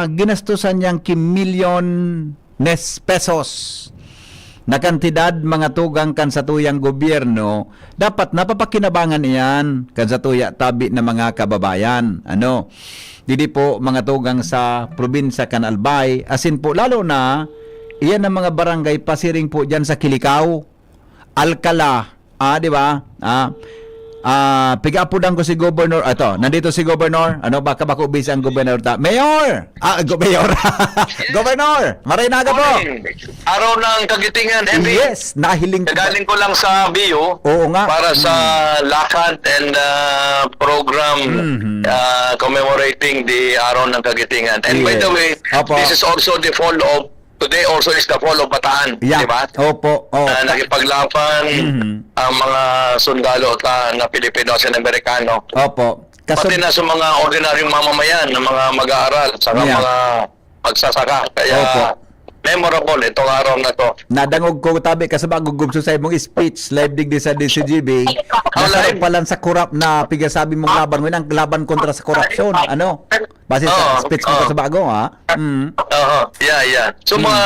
ginastosan niyang ki milyones pesos. na kantidad, mga tugang, kan satuyang gobyerno, dapat napapakinabangan iyan kan satuya tabi na mga kababayan. Ano? Didi po, mga tugang, sa probinsya kan Albay, asin po lalo na, iyan ang mga barangay pasiring po diyan sa Kilicao, Alcala, ah, di ba? Ah, ah, piga-apodan ko si Governor. Ato, nandito si Governor. Ano, baka bako busy ang Governor ta. Mayor! Ah, Go-, Mayor. Governor, maray na aga po. Morning. Araw ng Kagitingan, M B. Yes, nahiling ko. Galing ko lang sa B U Oo nga. para sa Mm. lakad and, ah, program, Mhm. ah, commemorating the Araw ng Kagitingan. And by the Yes. way, Opo. this is also the fall of, today also is the fall of Bataan, Yeah. di ba? Opo, opo. Na nakipaglaban Mhm. ang mga sundalo ta na Pilipino at Amerikano. Opo. Kaso Pati na sa mga ordinaryong mamamayan, ng mga mag-aaral, sa Yeah. mga magsasaka. Kaya Opo. memorable itong araw na to. Nadangog ko tabi ka sa pagugubso sa imong speech, live digdi sa D C G B. Oh, Nasarap live. pa lang sa korap na pigasabi mong laban. Ngunyan ang laban kontra sa korupsyon. Ano? Base sa Oo, speech mo oo. ka sa bago, ha? Mm. Oo, yeah, yeah. So, Mm. mga,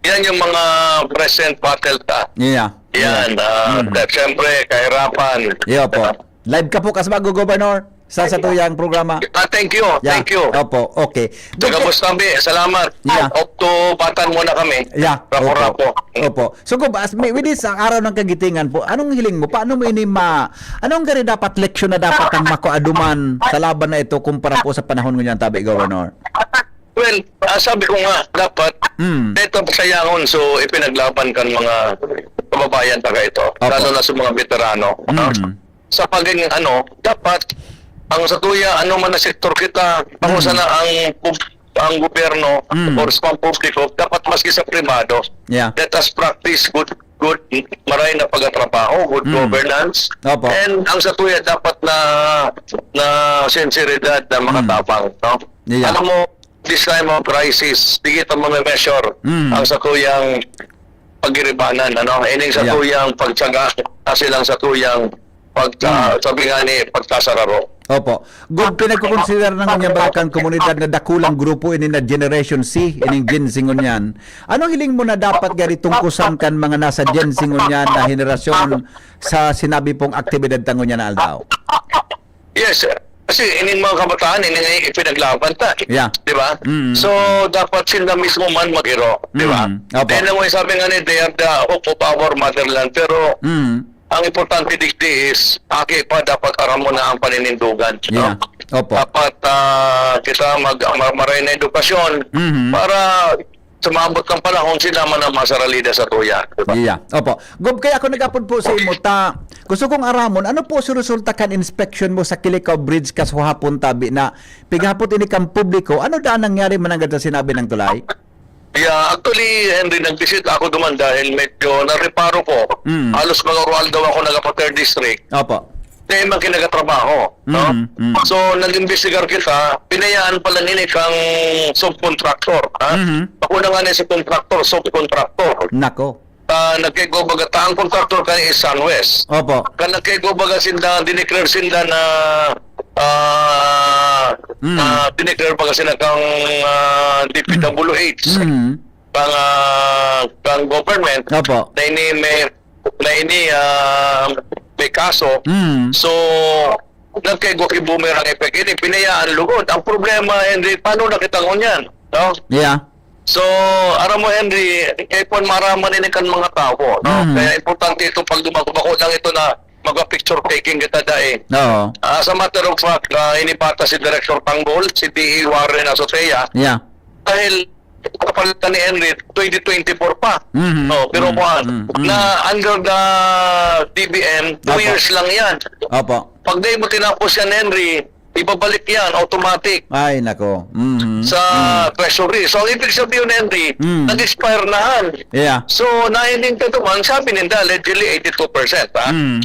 yan yung mga present battle ta. Yeah. Yan, Yeah. ah, Mm. siyempre, kahirapan. Yeah po. Live ka po, Kasbago Governor, sa, sa tuyang programa. Ah, thank you, Yeah. thank you. Opo, okay. Taga Bustamante, salamat. Yeah. Off to Batan muna kami. Yeah, Rapo-rapo. Opo. So, Gob, as, may, with this, ang araw ng kagitingan po, anong hiling mo? Paano mo ini ma-, anong gari dapat leksyon na dapat ang makuaduman sa laban na ito kumpara po sa panahon ngunyan, tabi, Governor? Well, ah, sabi ko nga, dapat, Mm. ito ang pasayangon, so, ipinaglaban kan mga kababayan taga ito, Opo. lalo na sa mga veterano, no? Mm. Sa pagiging ano, dapat, ang sa tuya, ano man na sektor kita, bako Mm. sana ang pub-, ang gobyerno Mm. or sa pampubliko, dapat maski sa pribado, Yeah. let us practice good, good, maray na pagkatrabaho, good Mm. governance. Opo. And ang sa tuya, dapat na, na sinseridad na Mm. makatabang, no? Yeah. Alam mo, this time of crisis, digit ang mga measure Mm. ang sa tuyang pagiribanan, ano? Ining sa Yeah. tuyang pagtsaga, asin ang sa tuyang pag, ah, Mm. sabi nga ni, pagkasararo. Opo. Gob, pinagkukonsidera na ngunyan ba kan komunidad na dakulang grupo ini na Generation Z, ining Gen Z ngunyan? Anong hiling mo na dapat gari tungkusan kan mga nasa Gen Z ngunyan na henerasyon sa sinabi pong aktibidad ta ngunyan na aldaw? Yes, sir. Kasi ining mga kabataan, ining ipinaglaban ta, eh. Yeah. Di ba? Mm. So, dapat sila mismo man maghiro, di ba? Mm. Opo. Then, ang sabi nga ni, they are the hope of our motherland. Pero, Mm. ang importante digdi is, aki pa, dapat aram mo na ang paninindugan, no? Yeah. Opo. Dapat, ah, kita mag-, ma-, maray na edukasyon Mhm. para sa maabot ng panahon, sila man ang masaralida sa tuya, di ba? Iya. Opo. Gob, kaya ako nag-apod po sa imo, ta, gusto kong aramon, ano po sa resulta kan inspection mo sa Kilicao Bridge kasuhapon, tabi na pighapot ini kan publiko? Ano daan nangyari mananggad sa sinabi ng tulay? Yeah, actually, Henry, nag-visit ako duman dahil medyo nareparo ko. Mm. Halos mga urual daw ako nag-Pater District. Opo. Dai man kinagatrabaho, no? Mhm, mhm. So, nag-imbestigar kita, pinayaan pala nini kang subcontractor, ha? Mhm. Bako na nga ni subcontractor, subcontractor. Nako. Ah, nagkaigo baga ta, ang contractor kani is Sunwest. Opo. Kan nagkaigo baga sinda, dineclare sinda na, ah, Mm. ah, dineclare baga sinda kang, ah, D P W H. Mm. Kang, ah, kang government Opo. na ini may na ini, ah, may kaso. Mm. So, nagkaigo ki boomerang effect ini, pinayaan lugod. Ang problema, Henry, paano na kita ngunyan, no? Yeah. So, aram mo, Henry, kay kwan maraman ini kan mga tawo, no? Mm. Kaya importante ito, pag dumago, bako lang ito na magpa-picture taking kita dai. Oo. Ah, as a matter of fact, ah, inibata si Director Tanggol, si D E Warren Azotea. Yeah. Dahil kapalitan ni Henry, twenty twenty-four pa. Mhm. Oh, pero Mm, kuwan, mm, mm. na under the D B M, two Opo. years lang yan. Opo. Pag di mo tinapos yan, Henry, ibabalik yan, automatic. Ay, nako. Mhm. Sa Mm. treasury. So, ang ibig sabihin, Henry, Mm. nag-expire na yan. Yeah. So, nahiling ka duman, sabi ninda, allegedly, eighty-two percent, ha? Mm.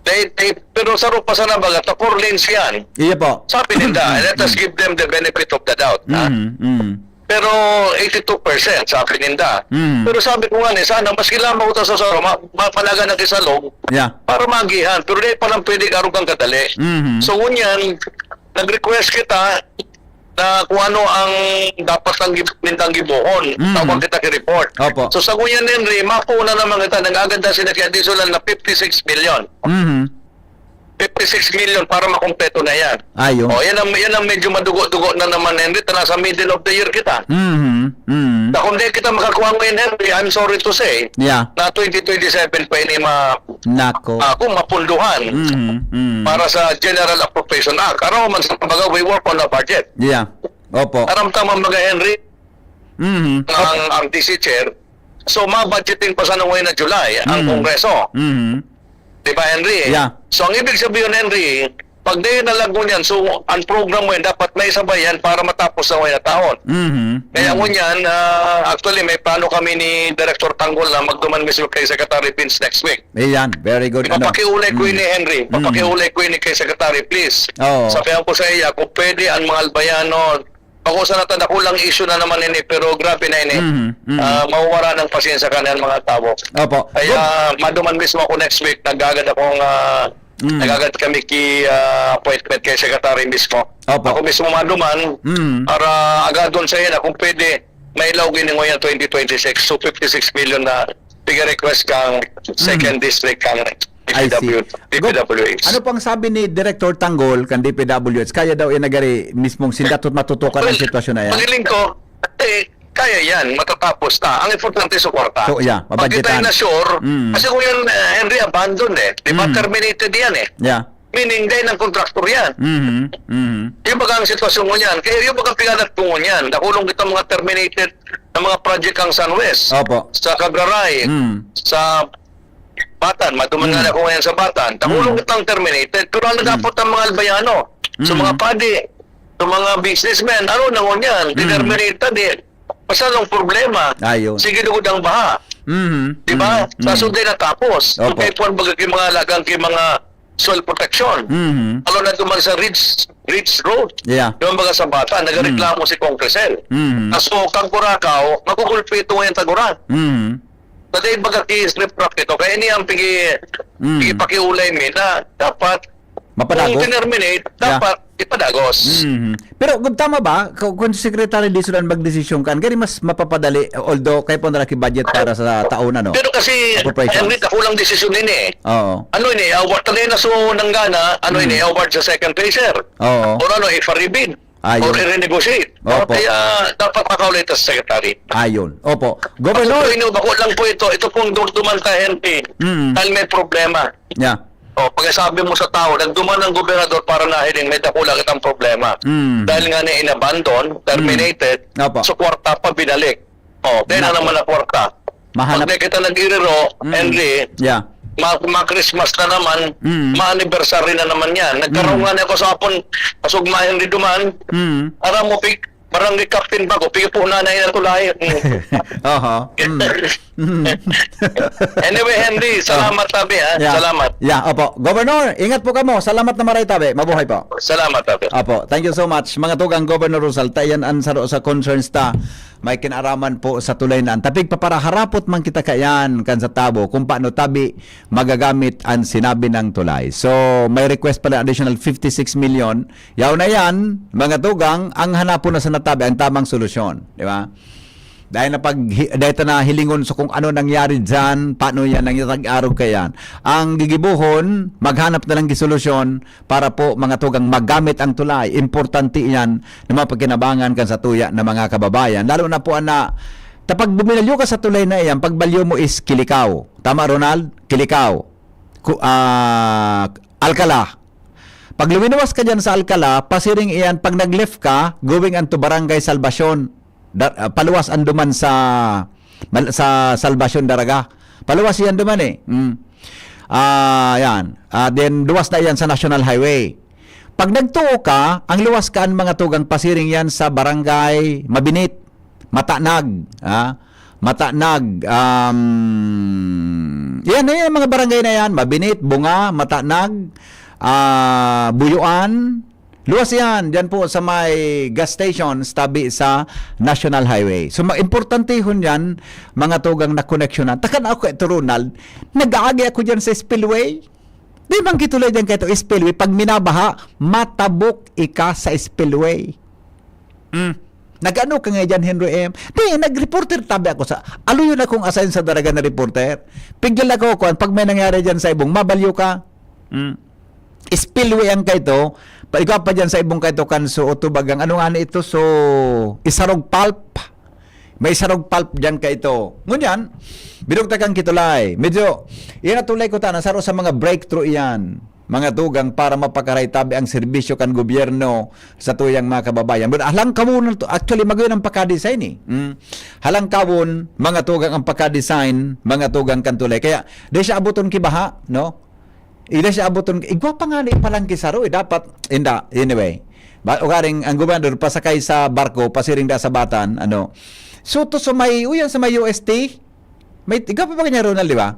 They, they, pero saro pa sana baga, ta four lanes yan. Iya po. Sabi ninda, Mm, let us mm. give them the benefit of the doubt, ha? Mm, mm. Pero eighty-two percent, sabi ninda. Mm. Pero sabi ko nga ni, sana, maski lamang utos sa saro, ma-, mapanagan na kisalog Yeah. para magihan. Pero di pa lang pwede karugang kadali. Mhm. So, ngunyan, nag-request kita, na kung ano ang dapat ang gib-, nindang gibohon. Mhm. Tawag kita ki-report. Opo. So, sa ngunyan, Henry, mapuo na naman kita, nag-agad na sila kaya di sila na fifty-six million. Mhm. Fifty-six million para makumpleto na yan. Ayo. O, yan ang, yan ang medyo madugo-dugo na naman, Henry. Ta nasa middle of the year kita. Mhm. Mhm. Na kung di kita makakuha ngayon, Henry, I'm sorry to say, Yeah. na twenty twenty-seven pa ini ma-, Nako. ah, kung mapunduhan Mhm. Mhm. para sa General Appropriation Act. Ano man sa kumbaga, we work on a budget. Yeah. Opo. Karamdaman mga Henry, Mhm. ang, ang D C chair. So, ma-budgeting pa sa nung na July ang Mhm. Kongreso. Mhm. Di ba, Henry? Yeah. So, ang ibig sabihin, Henry, pag dayon na lang ngunyan, so, ang program mo yan, dapat may sabay yan para matapos sa ngunyan na taon. Mhm. Kaya Mhm. ngunyan, ah, actually, may plano kami ni Director Tanggol na magduman mismo kay Secretary Vince next week. Iyan, very good, ano. Ipapakiulay ko Mm. ini, Henry. Mm. Ipapakiulay ko ini kay Secretary, please. Oo. Sabihan ko sa iya, kung pwede ang mga Albayano, pag-usa na ta, dakulang issue na naman ini, pero grabe na ini. Mhm, mhm. Ah, mawawara ng pasyensya ka ng mga tao. Opo. Kaya, Gob- maduman mismo ako next week, nag-agad akong, ah, Mm. nag-agad kami ki, ah, appointment kay Secretary mismo. Opo. Ako mismo maduman, Mm. para agadon sa iya na kung pwede, mailaw gini ngunyan twenty twenty-six, so fifty-six million na pig-request kang second Mm. district kang I see. D P W, Gob, D P W H. Ano pang sabi ni Director Tanggol kan D P W H? Kaya daw inagari mismong sinda tot matutukan ang Well, sitwasyon na yan? Paghiling ko, eh, kaya yan, matatapos na. Ang importante sa kwarta. So, yeah, Pag kita mabudgetan. na sure, Mm. kasi kung yun, eh, Henry, abandon eh. Di ba, Mm. terminated yan eh. Yeah. Meaning, dahil ng contractor yan. Mhm, mhm. Yung baga ang sitwasyon mo niyan, kaya yung baga ang pinanat ko mo niyan, nakulong kita mga terminated na mga project ang San West, Opo. sa Cagraray, Mm. sa Batan, maduman nga Mm. na ako ngayon sa Batan, nakulong Mm. kitang terminated, pero ang Mm. nagapot ang mga Albayano, sa Mm. mga padi, sa mga businessmen, ano na ngunyan, Mm. terminated eh. Basta ang problema, Ayun. sige lugod ang baha. Mhm, Di ba? mhm, Sa mhm. sunday natapos. Opo. Kaya puwan baga kay mga lagang kay mga soil protection. Mhm. Lalo na duman sa Ridge, Ridge Road. Yeah. Yung mga sa bata, nagreklamo Mm. si Congressel. Mhm. Kaso, kang Curaçao, magugulpi ito ngayon taguran. Mhm. Na dahil baga ki-strip rock ito, kaya ini ang pigi-, Mm. pigipakiulay mi na dapat Mapadagos? kung tinerminate, Yeah. dapat ipadagos. Mhm. Pero kung tama ba, kung, kung Secretary Dizon ang magdesisyon kan, gani mas mapapadali, although kayo po na laki budget para sa taon, ano? Pero kasi, Appropriations. Henry, kakulang desisyon ini eh. Oo. Ano ini, ah, what na so nanggana, ano Hmm. ini, award sa second phaser? Oo. Or ano, ifa-rebid? Ayun. Or i-renegotiate? Opo. Kaya dapat makaulit sa secretary. Ayun. Opo. Governor. Ako po, ino, bako lang po ito. Ito pong dumduman sa N P. Mm. Dahil may problema. Yeah. O, pagkasabi mo sa tao, nagduman ang gobernador para nahiling, may dakula kitang problema. Mm. Dahil nga na inabandon, terminated, Mm. Opo. so kwarta pa binalik. O, kaya na Nako. naman ang kwarta. Mahanap. Pag di kita nag-iriro, Mm. Henry, Yeah. ma-, ma-Christmas na naman, Mm. ma-anniversary na naman yan. Nagkaroon Mm. nga na ako sa hapon, asog ma Henry duman, Mm. aram mo, pig, barangay captain ba ko? Pig po nanay na tulay. Mm. Oho. Mm. Mm. Anyway, Henry, Oh. salamat tabi, ha? Yeah. Salamat. Yeah, opo. Governor, ingat po kamo. Salamat na maray tabi. Mabuhay po. Salamat, tabi. Opo, thank you so much. Mga tugang Governor Rosal, ta iyan an saro sa concerns ta. May kinaraman po sa tulay na an tapig paparaharapot man kita kaiyan kan sa tabo kung paano tabi magagamit an sinabi ng tulay. So, may request pala additional fifty-six million. Yaw na yan, mga tugang, ang hanapon na sa natabi ang tamang solusyon. Di ba? Dahil na pag, hi-, dahil ta na hilingon sa kung ano nangyari dyan, paano yan nangyari, arog ka yan. Ang gigibuhon, maghanap na lang gisolusyon para po, mga tugang, magamit ang tulay. Importante yan na mapagkinabangan kan sa tuya na mga kababayan. Lalo na po na, tapag buminalyo ka sa tulay na iyan, pagbalyo mo is Kilikaw. Tama, Ronald? Kilikaw. Ku-, ah, Alcala. Pag luminuwas ka dyan sa Alcala, pasiring iyan pag nag-left ka, going unto Barangay Salvacion. Da-, ah, paluwas ang duman sa, mal-, sa Salvacion Daraga. Paluwas iyan duman eh. Mm. Ah, yan. Ah, then, luwas na iyan sa National Highway. Pag nagtuo ka, ang luwas ka ang mga tugang pasiring yan sa Barangay Mabinit, Matanag, ah, Matanag, um, yan, yan, mga barangay na yan, Mabinit, Bunga, Matanag, ah, Buyuan, luwas yan, dyan po sa may gas station, tabi sa National Highway. So, ma-, importantehon yan, mga tugang na koneksyonan. Takan ako kay Ronald, nag-aagi ako dyan sa spillway. Di bang kitulay dyan kay ito, spillway? Pag minabaha, matabok ika sa spillway. Mm. Nag-ano ka nga dyan, Henry M? Di, nag-reporter tabi ako sa, aluyon akong assign sa Daraga na reporter. Pigil ako, kuwan, pag may nangyari dyan sa ibong, mabalyo ka. Mm. Spillway ang kaito, pa, ikaw pa dyan sa ibong kaito, kan so, o tubagang, ano nga na ito? So, isarog pulp. May sarog pulp dyan kaito. Ngunyan, bidog ta kan Kitulay. Medyo, iyan ang tulay ko ta, na saro sa mga breakthrough iyan. Mga tugang para mapakaray tabi ang serbisyo kan gobyerno sa tuyang mga kababayan. But halangkawon na to, actually, magayon ang pagka-design eh. Mm. Halangkawon, mga tugang ang pagka-design, mga tugang kan tulay. Kaya, di siya abuton ki baha, no? Ida siya abuton, igwa pa nga ni palang ki saro eh. Dapat, inda, anyway. Ba, ugaring ang gobernador pasakay sa barko, pasiring da sa Batan, ano. So, to sa may, uyan sa may U S T, may, igwa pa ba kanya, Ronald, di ba?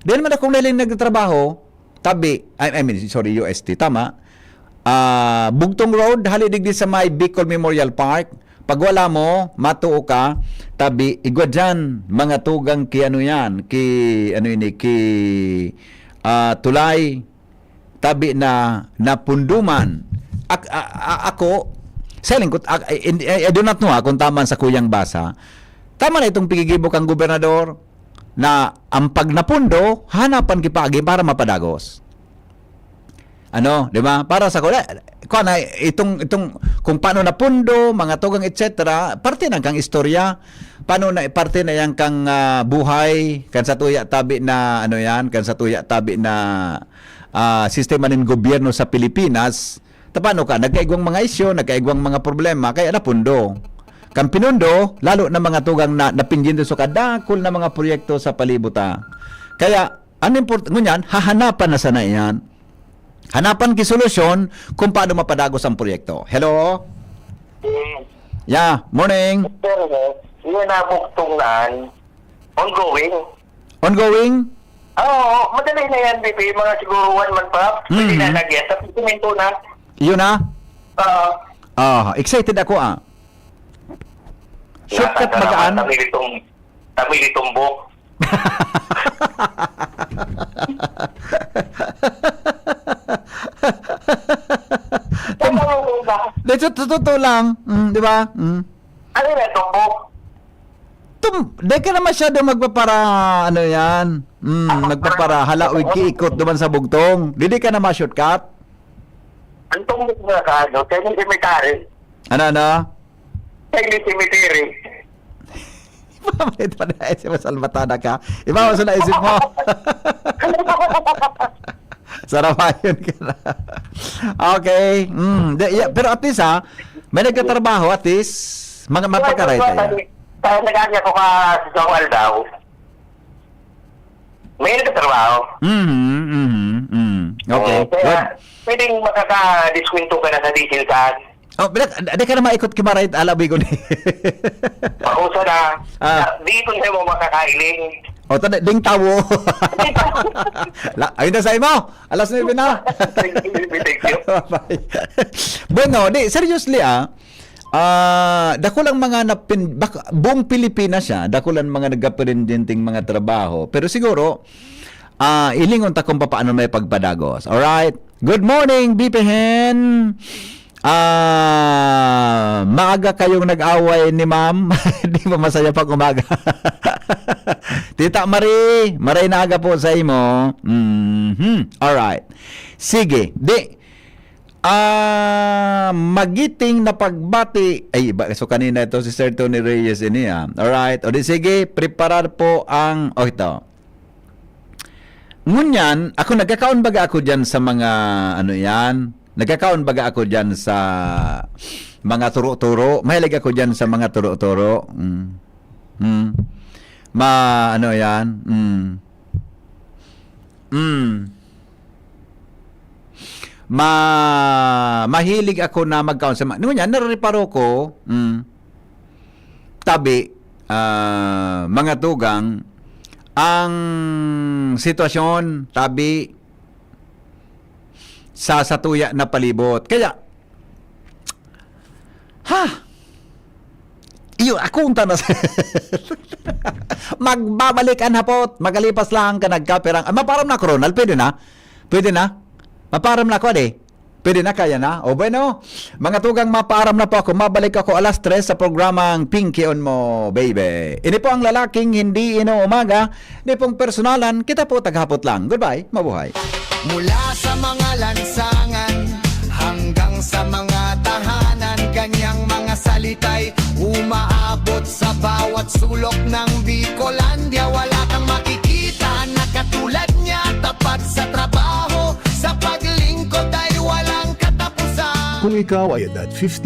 Di naman akong nahiling nagtatrabaho, tabi, I, I mean, sorry, U S T, tama. Ah, Bugtong Road, hali digdi sa may Bicol Memorial Park. Pag wala mo, matuo ka, tabi, igwa dyan, mga tugang ki ano yan, ki, ano ini, ki, ah, tulay, tabi na, napunduman. Ak-, a-, a-, ako, sa lingkod, ak-, I, I, I do not know, ha, kung tama sa kuyang basa. Tama na itong pigigibo kang gobernador na ang pag napundo, hanapan ki paagi para mapadagos. Ano, di ba? Para sa kula, kuwan na, itong, itong, kung paano napundo, mga tugang, et cetera, parte na kang istorya. Paano na, parte na yan kang, ah, buhay, kan sa tuya tabi na, ano yan, kan sa tuya tabi na, ah, sistema nin gobyerno sa Pilipinas. Ta paano ka? Nagkaigwang mga isyu, nagkaigwang mga problema, kaya napundo. Kan pinundo, lalo na mga tugang na napindindo sa kadakul na mga proyekto sa palibot, ah. Kaya, ang import-, ngunyan, hahanapan na sana iyan. Hanapan ki solusyon kung paano mapadagos ang proyekto. Hello? Mm. Yeah, morning. Sir, eh, yun na bugtong naan. Ongoing. Ongoing? Oo, madali na yan, B P. Mga siguro one month pa. Pwede na Mhm. lagyan. Tapos semento na. Yun na? Oo. Ah, excited ako, ah. Shortcut Nasa bagaan? Naman, kami itong, kami itong buhok. Tum-, Ano mo ba? Di, sa totoo lang. Mm, di ba? Mm. Ano na itong buhok? Tum-, di ka na masyado magpapara, ano yan? Mm, magpapara, halawi, kiikot duman sa bugtong. Di, di ka na ma-shortcut. Ang tumbok na ka, ano, kaya yung cemetery. Ano, ano? Kaya yung cemetery. Ito pa na, eh, si Masalbatada ka. Iba mo sa naisip mo. Sarabayan ka na. Okay. Mm, di, yeah, pero at least, ha, may nagtatrabaho, at least, mga mapagkaray Kaya, tayo. Kaya nag-aari ako ka sa isang aldaw. May nagtatrabaho. Mhm, mhm, mhm. Okay, Oo, kaya good. Pwedeng makakadiskwento ka na sa diesel sa Oh, bila, di ka na maikot ki Maray, ala, bigo ni. Pausa na. Ah. Ah, di ko na mo makakailing. O, tada, ding tawo. La, ayun na sa imo. Alas nuebe na. Thank you, thank you. Bye. Bueno, di, seriously, ah. Ah, dakulang mga napin-, bak-, buong Pilipinas siya, dakulang mga nagkaperindinting mga trabaho. Pero siguro, ah, ilingon ta kung papaano may pagpadagos. Alright? Good morning, B P Hen. Ah, maaga kayong nag-away ni ma'am. Di ba masaya pag umaga? Tita Marie, maray na aga po sa imo. Mhm. Alright. Sige. Di, ah, magiting na pagbati. Ay, iba. So, kanina ito si Sir Tony Reyes ini, ah. Alright. O di sige, preparar po ang, oh, ito. Ngunyan, ako, nagkakaon baga ako dyan sa mga, ano yan, nagkakaon baga ako dyan sa mga turo-turo. Mahilig ako dyan sa mga turo-turo. Mm. Mm. Ma-, ano yan? Mm. Mm. Ma-, mahilig ako na magkaon sa ma-, ngunyan, narereparo ko, mm, tabi, ah, mga tugang, ang sitwasyon, tabi, sa satuya na palibot. Kaya, ha? Iyo, ako unta na sa-, magbabalik an hapot, magalipas lang ka nagkapirang. Ah, maparam na ako, Ronald, pwede na? Pwede na? Maparam na ako, ade. Pwede na, kaya na? O bueno, mga tugang, mapaaram na po ako. Mabalik ako alas tres sa programang Pinky on Mo, Baby. Ini po ang lalaking hindi inuumaga, di pong personalan, kita po taghapot lang. Goodbye, mabuhay. Mula sa mga lansangan hanggang sa mga tahanan, kanyang mga salita'y umaabot sa bawat sulok ng Bicolandia. Wala kang makikita na katulad niya, tapat sa trabaho, sa paglingkod ay walang katapusan. Kung ikaw ay edad fifty